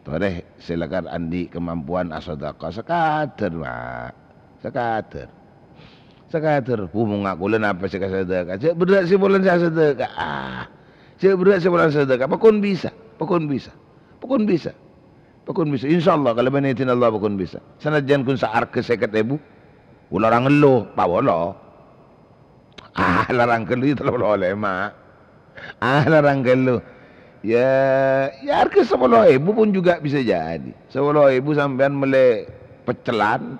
torè sè lakar andi' kamampowan asadhâka sakadâr, Pak. Sakadâr. Sakadâr. Bumongnga kaulâ napa sè kasadhâka? Jhâ' berrâ' sè polana sè asadhâka. Ah. Jhâ' berrâ' sè polana sadhâka. Pokon bisa. Pokon bisa. Pokon bisa. Pokon bisa. Insyaallah, kalabân idin Allah pokon bisa. Sanajjân ghun saarghâ sèket èbu. Kaulâ la ngello, pawolo. Ah, la rang kello ya tello polo lèma'. Ah, la rang kello. Ya, ya arghâ sapolo èbu pun juga bisa jadi. Sapolo èbu sampèyan mellè peccelan.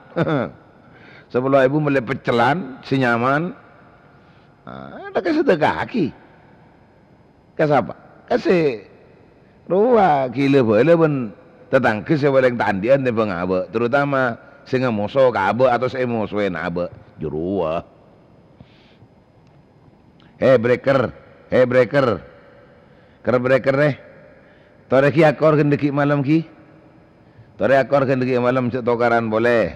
Sapolo èbu mellè peccelan, sè nyaman. Ah, ta' kasadhâkaaghi. Ka sapa? Ka sè rowa ghilâ bhâlâ bân tatangghâ sè palèng ta' andi'ân tèmbhâng abâ', terutama sè ngamoso ka abâ' atau sè èmosowèn abâ'. Jârowa. He, breker. He, breker. Ker-breker, eh. Torè ghi' akor ghân dhâggi' malem ghi. Torè akor ghân dhâggi' malem jhâ' tokaran polè.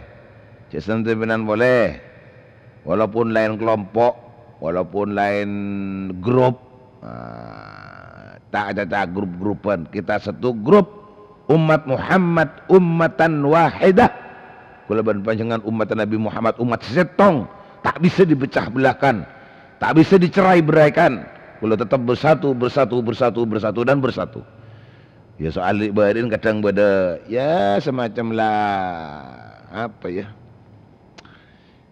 Jhâ' sentimenan polè. Walaupun laèn kelompok, walaupun laèn grup, ah, ta' acaca grup-grupan. Kita satu grup, umat Muhammad, ummatan wahidah. Kaulâ bân panjhennengngan umat Nabi Muhammad, umat sèttong. Ta' bisa dipecah belahkan. Ta' bisa dicerai-beraikan. Kaulâ tetep bersatu, bersatu, bersatu, bersatu, dan bersatu. Ya, soal bâri'na kadhâng bâdâ, ya, semacam la, apa ya,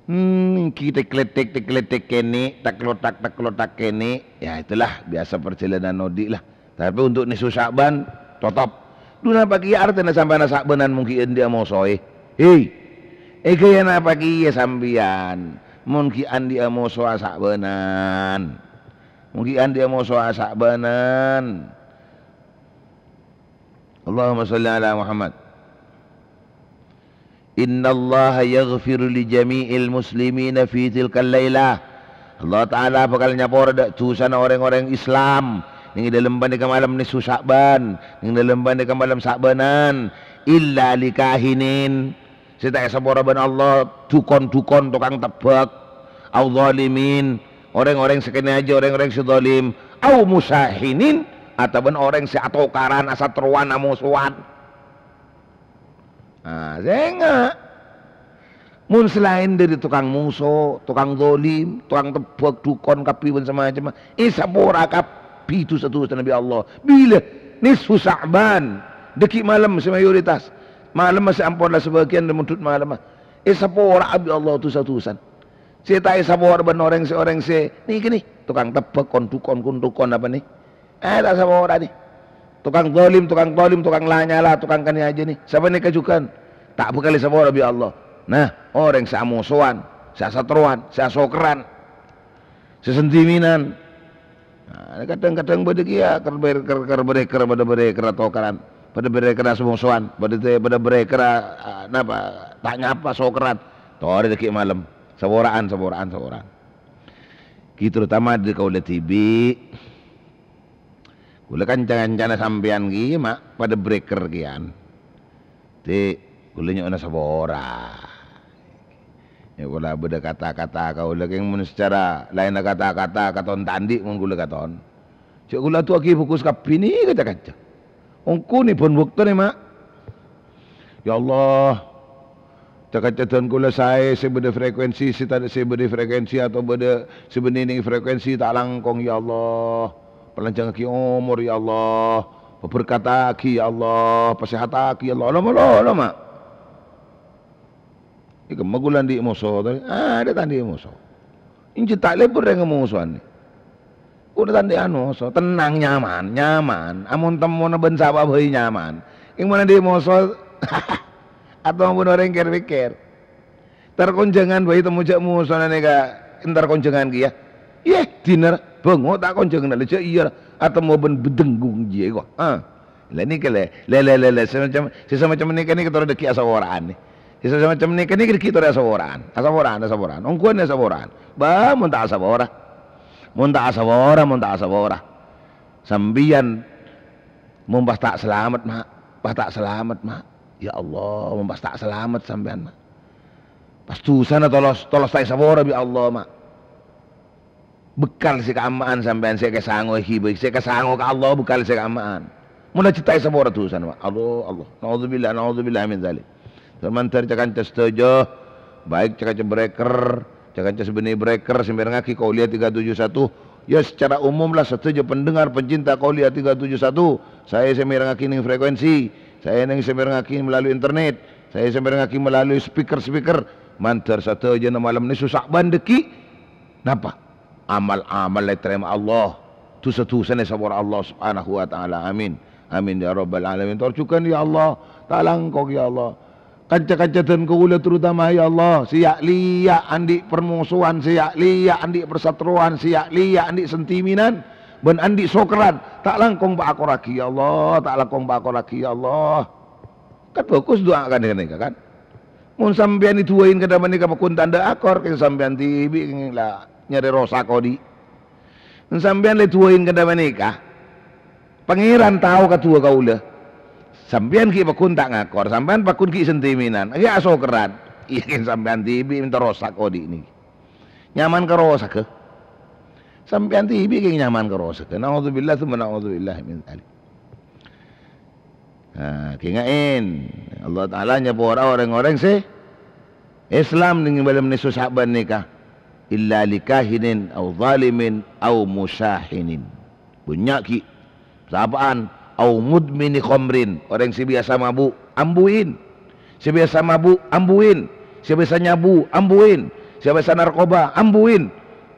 hmm, enggi tekletek-tekletek kènè', teklotak-teklotak kènè'. Ya, itulah biasa perjalanan odi' lah. Tapè untuk nisfu Sya'ban, totop. Dhu, napa kèya artèna sampèyan asa'bânan mon ghi' andi'â mosoè? Hei, èghâbây napa kèya sampèyan mon ghi' andi'â moso asa'bânan? Mon ghi' andi'â moso asa'bânan? Allahumma shalli ala Muhammad. "Innallaha yaghfiru li jami'il muslimina fi tilkal lailah." Allah Ta'ala bhâkal nyapora dâ' dhusana orèng-orèng Islam neng è dâlem panèka malem nisfu Sya'ban, neng è dâlem panèka malem sa'bânan, illa li kahinin, sè ta' èsapora bân Allah, dhukon-dhukon tokang tebbhâk, au zalimin, orèng-orèng sè kènè' ajâ orèng-orèng sè zalim, au musahinin, otabâ orèng sè atokaran, asaterrowan, amosowan. Ah, sènga'. Mon salaèn dâri tokang moso, tokang zalim, tokang tebbhâk, dhukon kabbhi bân samacemma, èsapora kabbhi dhusa-dhusana bi' Allah. Bilâ? Nisfu Sya'ban, dâggi' malem sè mayoritas. Malem sè ampon la sabâgiyân dâ' mondhut malemma. Èsapora bi' Allah dhusa-dhusana. Sè ta' èsapora bân orèng sè, orèng sè nèka nè, tokang tebbhâk, kon-dhukon, kon-dhukon apa nè? Eh, ta' sapora nè. Tokang zalim, tokang zalim, tokang la nyala, tokang kènè' ajâ nè. Sapanèka jhughân ta' bhâkal èsapora bi' Allah. Nah, orèng sè amosowan, sè asaterrowan, sè asokerran, sè sentimenan. Nah, kadhâng-kadhâng bâdâ kèya, ker-, ker-, ker-, bârèker, padâ bârèker atokaran, padâ bârèker amosowan, padâ te-, padâ bârèker, ah, napa, ta' nyapa, sokerran. Torè dâggi' malem. Sapora'an, sapora'an, sapora'an. Ghi terutama dâri kaulâ dhibi'. Kaulâ kanca-kancana sampèyan ghi, ma', padâ bârèker kèyan. Dhi', kaulâ nyo'ona sapora. Ya, pola bâdâ kata-kata kaulâ kèng mon secara laènna kata-kata katon ta' andi' mon kaulâ katon. Jhâ' kaulâ adu'âghi bhâghus kabbhi nè ka ca-kanca. Ongghu nè bân bâkto nè, ma'. Ya Allah, ca-kanca dân kaulâ saè sè bâdâ frekuensi, sè ta-, sè bâdâ frekuensi atau bâdâ sè bânnè neng frekuensi ta' langkong, ya Allah. Palanjhângaghi omor, ya Allah. Paberkataghi, ya Allah. Pasehataghi, ya Allah. Loma, loma, loma. È kemma kaulâ andi' moso, ta-, adâ' ta' andi' moso. Enjâ' ta' lebur rèng mosowan. Kaulâ ta' andi' moso, tennang, nyaman, nyaman. Amon temmona bân sapa bhâi nyaman. Kèng mon andi' moso, atau mon orèng kèr-pèkkèr. Entar konjhângan bhâi temmo jhâ' mosona nèka entar konjhângan kèya. Yeh, dinner, bângo ta' konjhângan la jhâ' iyâ, atemmo bân bâdenggung jiyâ ko. Ah. La nèka lè, lè, lè, lè, lè, sè macem, sè samacem nèka, nèka torè dâggi' asapora'an nè. Sè samacem nèka, nèka dâggi' torè asapora'an. Asapora'an, asapora'an. Ongghuwân asapora'an. Bâ, mon ta' asapora. Mon ta' asapora, mon ta' asapora. Sampèyan mon pas ta' salamet, ma'. Pas ta' salamet, ma'. Ya Allah, mon pas ta' salamet sampèyan, ma'. Pas dhusana tolos, tolos ta' èsapora bi' Allah, ma'. Bhâkal sè kaamma'an sampèyan sè èkasangoè ghibâ, sè èkasango ka Allah bhâkal sè kaamma'an. Mon la jhâ' ta' èsapora dhusana, ma'. Allah, Allah. Naudzubillah, naudzubillah min dzalik. Samantar ca-kanca sadhâjâ, baik ca-kanca bârèker, ca-kanca sè bânnè bârèker sè mèrengngaghi Qauliyah tiga tujuh satu. Ya, secara umum lah sadhâjâ pendengar pencinta Qauliyah tiga tujuh satu. Saè sè mèrengngaghi neng frekuensi, saè neng sè mèrengngaghi melalui internet, saè sè mèrengngaghi melalui speaker-speaker. Mandhâr sadhâjâna malem nèka Sa'ban dâggi'. Napa? Amal-amal ètarèma Allah. Dhusa-dhusana èsapora Allah Subhanahu wa Ta'ala. Amin. Amin ya rabbal alamin. Tor jhughân, ya Allah. Ta' langkong, ya Allah. Kanca-kanca dân kaulâ terutama, ya Allah, sè ya'-lèya' andi' permosowan, sè ya'-lèya' andi' persaterrowan, sè ya'-lèya' andi' sentimenan, bân andi' sokerran. Ta' langkong paakorraghi, ya Allah. Ta' langkong paakorraghi, ya Allah. Kan bhâghus du'a kan ghânèka, kan? Mon sampèyan èdu'ain kantha panèka pagghun tandhâ akor, kèng sampèyan dhibi' kèng la nyarè rosak odi'. Mon sampèyan la èdu'ain kantha panèka, Pangèran tao kaduwâ kaulâ. Sampèyan ghi' pagghun ta' ngakor, sampèyan pagghun ghi' sentimenan, ghi' asokerran. Iyâ, kèng sampèyan dhibi' mènta rosak odi' nèka. Nyaman karosagghâ. Sampèyan dhibi' kèng nyaman karosagghâ. Naudzubillah tsumma naudzubillah min dzalik. Nah, kènga'è, Allah Ta'ala nyapora orèng-orèng sè Islam neng è bâlâmma nèso Sya'ban nèka, "Illa likahinin au zalimin au musyahinin." Bânnya' ghi'. Sapa'an? "Au mudmini khamrin," orèng sè biyasa mabu', ambuin. Sè biyasa mabu', ambuin. Sè biyasa nyabu, ambuin. Sè biyasa narkoba, ambuin.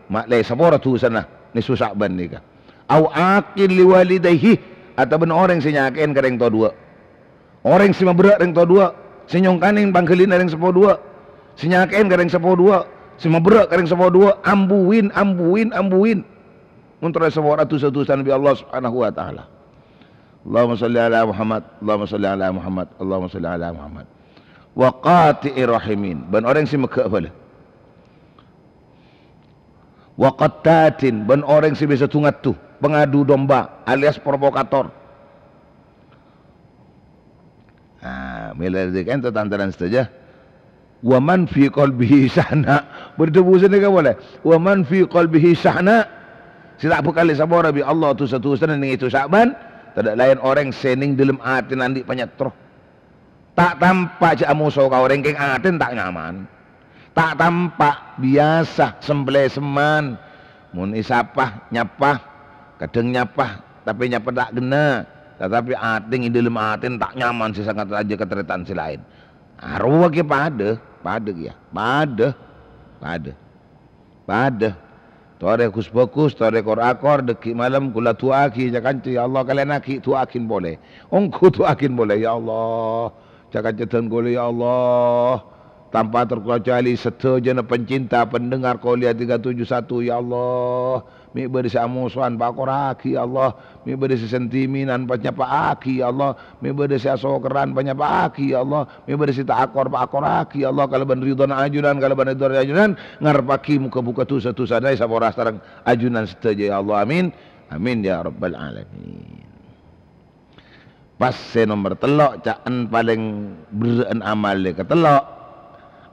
Ma' lè sapora dusana nèso Sya'ban nèka. "Au aqin liwalidaihi," otabâ orèng sè nyakè'è ka rèng towa duwâ'. Orèng sè maberrâ' rèng towa duwâ', sè nyongkanè pangghâlina rèng seppo duwâ', sè nyakè'è ka rèng seppo duwâ', sè maberrâ' ka rèng seppo duwâ', ambuin, ambuin, ambuin. Mon terro èsapora du-sadusana bi' Allah Subhanahu wa Ta'ala. Allahumma shalli ala Muhammad, Allahumma shalli ala Muhammad, Allahumma shalli ala Muhammad. Wa qati'i rahimin, bân orèng sè mèghâ' bhâlâ. Wa qattatin, bân orèng sè bisa du-ngadu, pengadu domba, alias provokator. Nah, mèla dhâddhi ka'dinto tan-tarètan sadhâjâ. "Wa man fi qalbihi syahna." Bâdâ dhâbu sanèka polè. "Wa man fi qalbihi syahna." Sè ta' bhâkal èsapora bi' Allah du-sadusana neng è Sya'ban, tadâ' laèn orèng sè neng dâlem atèna andi' panyatro. Ta' tampa' jhâ' amoso ka orèng, kèng atèna ta' nyaman. Ta' tampa', biyasa, semplèsemman. Mon èsapa, nyapa, kadhâng nyapa, tapè nyapa ta' ghenna'. Tatapè atèna, è dâlem atèna ta' nyaman sè sanget rajâ ka tarètan sè laèn. Arowa kèya padâ, padâ kèya, padâ, padâ. Padâ. Torè ghus-bhâghus, torè kor-akor, dhâggi' malem, kaulâ du'aaghi ca-kanca, ya Allah, kalènaghi du'aaghin polè. Ongghu du'aaghin polè, ya Allah. Ca-kanca dân kaulâ, ya Allah. Tanpa terkecuali sadhâjâna pencinta, pendengar Qolia tiga tujuh satu, ya Allah. Mè' bâdâ sè amosowan, pakorraghi, ya Allah. Mè' bâdâ sè sentimenan, panyapa'aghi, ya Allah. Mè' bâdâ sè asokerran, panyapa'aghi, ya Allah. Mè' bâdâ sè ta' akor, paakorraghi, ya Allah, kalabân ridhâna ajunan, kalabân ridhâna ajunan, ngarebbhâghi moghâ-moghâ du-sadusana èsapora sareng ajunan sadhâjâ, ya Allah. Amin. Amin, ya rabbal alamin. Pas sè nomer tello', ca'na palèng berrâ'ân amal sè katello'.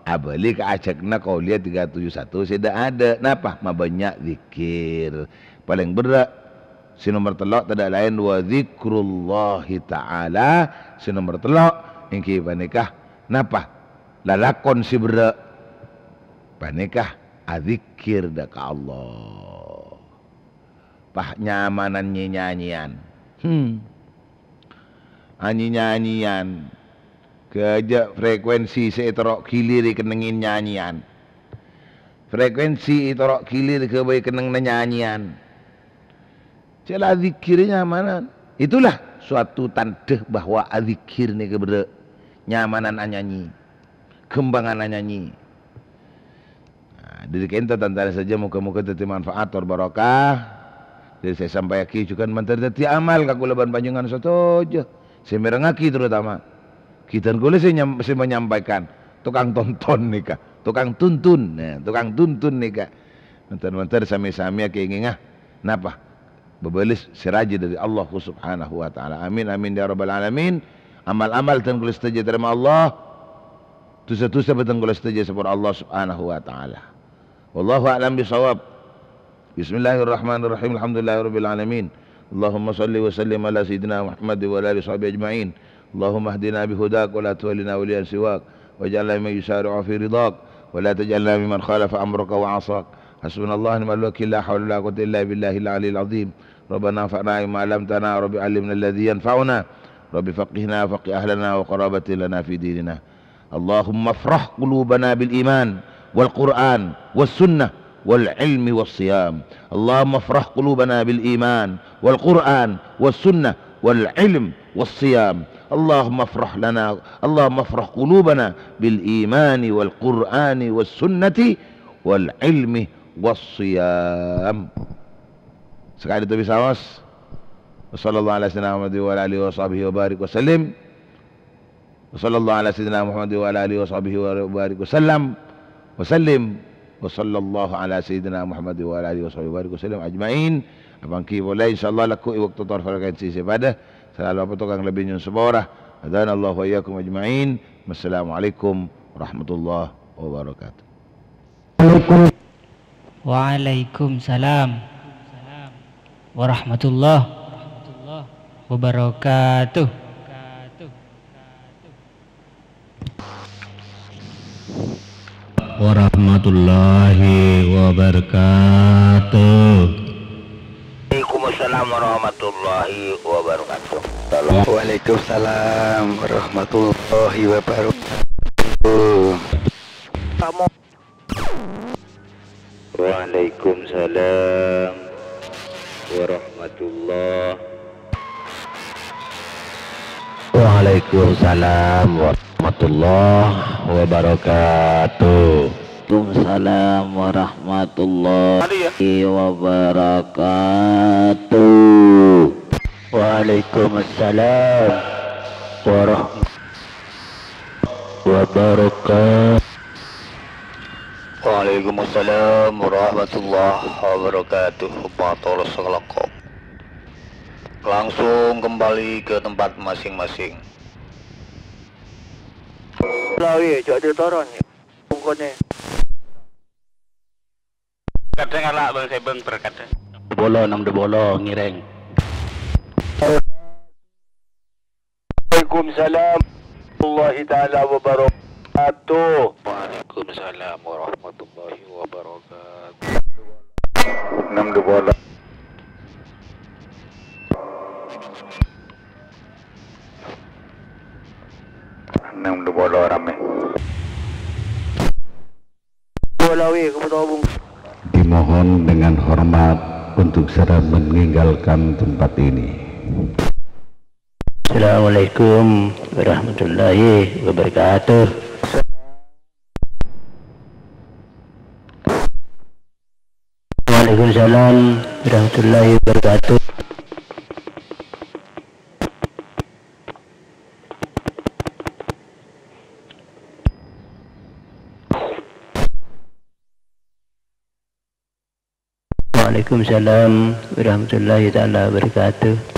Abâli ka ajhâkna Qolia tiga tujuh satu sè dâ'-adâ'. Napa? Mabânnya' dzikir. Palèng berrâ'. Sè nomer tello' tadâ' laèn wa dzikrullahi ta'ala. Sè nomer tello' èngghi panèka napa? Lalakon sè berrâ'. Panèka adzikkèr dâ' ka Allah. Pas nyamanan nyanyi-nyanyian. Hmm. Anyi-nyanyian. Ghâjâ' frekuensi sè èterro' ghilirè kennengngè nyanyian. Frekuensi èterro' ghilirè ghâbây kennengnganna nyanyian. Cè' la adzikkèr nyamanan. Itulah suatu tandhâ bahwa adzikkèr nèka berrâ'. Nyamanan anyanyi. Ghâmpangan anyanyi. Nah, dhâri ka'dinto tan-tarètan sadhâjâ, moghâ-moghâ dhâddhi manfaat tor barokah. Dhâri sè èsampayaghi jhughân mandhâr dhâddhi amal ka kaulâ bân panjhennengngan sadhâjâ. Sè mèrengngaghi terutama. Ghi dân kaulâ sè nyam-, sè menyampaikan. Tokang tonton nèka. Tokang tuntun. Nah, tokang tuntun nèka. Mandhâr-mandhâr samè-samè kèngènga. Napa? Bâbâles sè rajâ dhâri Allah Subhanahu wa Ta'ala. Amin, amin, ya rabbal alamin. Amal-amal dân kaulâ sadhâjâ ètarèma Allah. Dhusa-dhusa bhâdhân kaulâ sadhâjâ èsapora Allah Subhanahu wa Ta'ala. Wallahu a'lam bishawab. Bismillahirrahmanirrahim. Alhamdulillahirabbil alamin. Allahumma shalli wa sallim ala sayyidina Muhammad wa ala alihi washabihi ajma'in. Allahumma ihdina bihudak wa la tuwallina waliyan siwak. Waj'alna mimman yusari'u fi ridak. Wa la taj'alna mimman khalafa amraka wa 'asak. Hasbunallahu wa ni'mal wakil. La haula wa la quwwata illa billahil aliyyil azim. Rabbana anfa'na bima 'allamtana. Rabbi 'allimna alladzi yanfa'una. Rabbi faqqihna wa faqqih ahlana wa qarabatin lana fi dinina. Allahumma afrah qulubana bil iman wal Qur'an was sunnah wal ilmi was siyam. Allahumma afrah qulubana bil iman wal Qur'an was sunnah wal ilm was siyam. Allahumma afrah lana, Allahumma afrah qulubana bil imani wal Qur'ani was sunnati wal ilmi was siyam. Saka'dinto bisaos. Wa sallallahu ala sayyidina Muhammad wa ala alihi wa sahbihi wa barik wa sallim. Wa sallallahu ala sayyidina Muhammad wa ala alihi wa sahbihi wa barik wa sallam. Wa sallim. Wa sallallahu ala sayyidina Muhammad wa ala alihi wa sahbihi wa barik wa sallam ajma'in. Èpangghi polè, insyaallah, lagghu' è bâkto tor frekuensi sè padâ. Salama' bâkto kang lebbi nyo'on sapora. Hadanallahu wa iyyakum ajma'in. Wassalamualaikum warahmatullahi wabarakatuh. Waalaikumsalam warahmatullahi wabarakatuh. Warahmatullahi wabarakatuh. Waalaikumsalam warahmatullahi wabarakatuh. Waalaikumsalam warahmatullahi wabarakatuh. Waalaikumsalam warahmatullah. Waalaikumsalam warahmatullah wabarakatuh. Waalaikumsalam warahmatullahi wabarakatuh. Waalaikumsalam warahmatullahi wabarakatuh. Waalaikumsalam warahmatullahi wabarakatuh. Mator sakalangkong. Langsung kembali ke tempat masing-masing. Lawi, jhâ' ditoron, ya. Bungkone. Kadhâng ala' bâng-sèbâng berkadhâng. Dubolo, ennem dubolo, ngèrèng. Waalaikumsalam warahmatullahi taala wabarakatuh. Waalaikumsalam warahmatullahi wabarakatuh. Ennem dubolo. Ennem dubolo ramè. Dimohon dengan hormat untuk segera meninggalkan tempat ini. Assalamualaikum warahmatullahi wabarakatuh. Waalaikumsalam warahmatullahi wabarakatuh. Waalaikumsalam warahmatullahi taala wabarakatuh.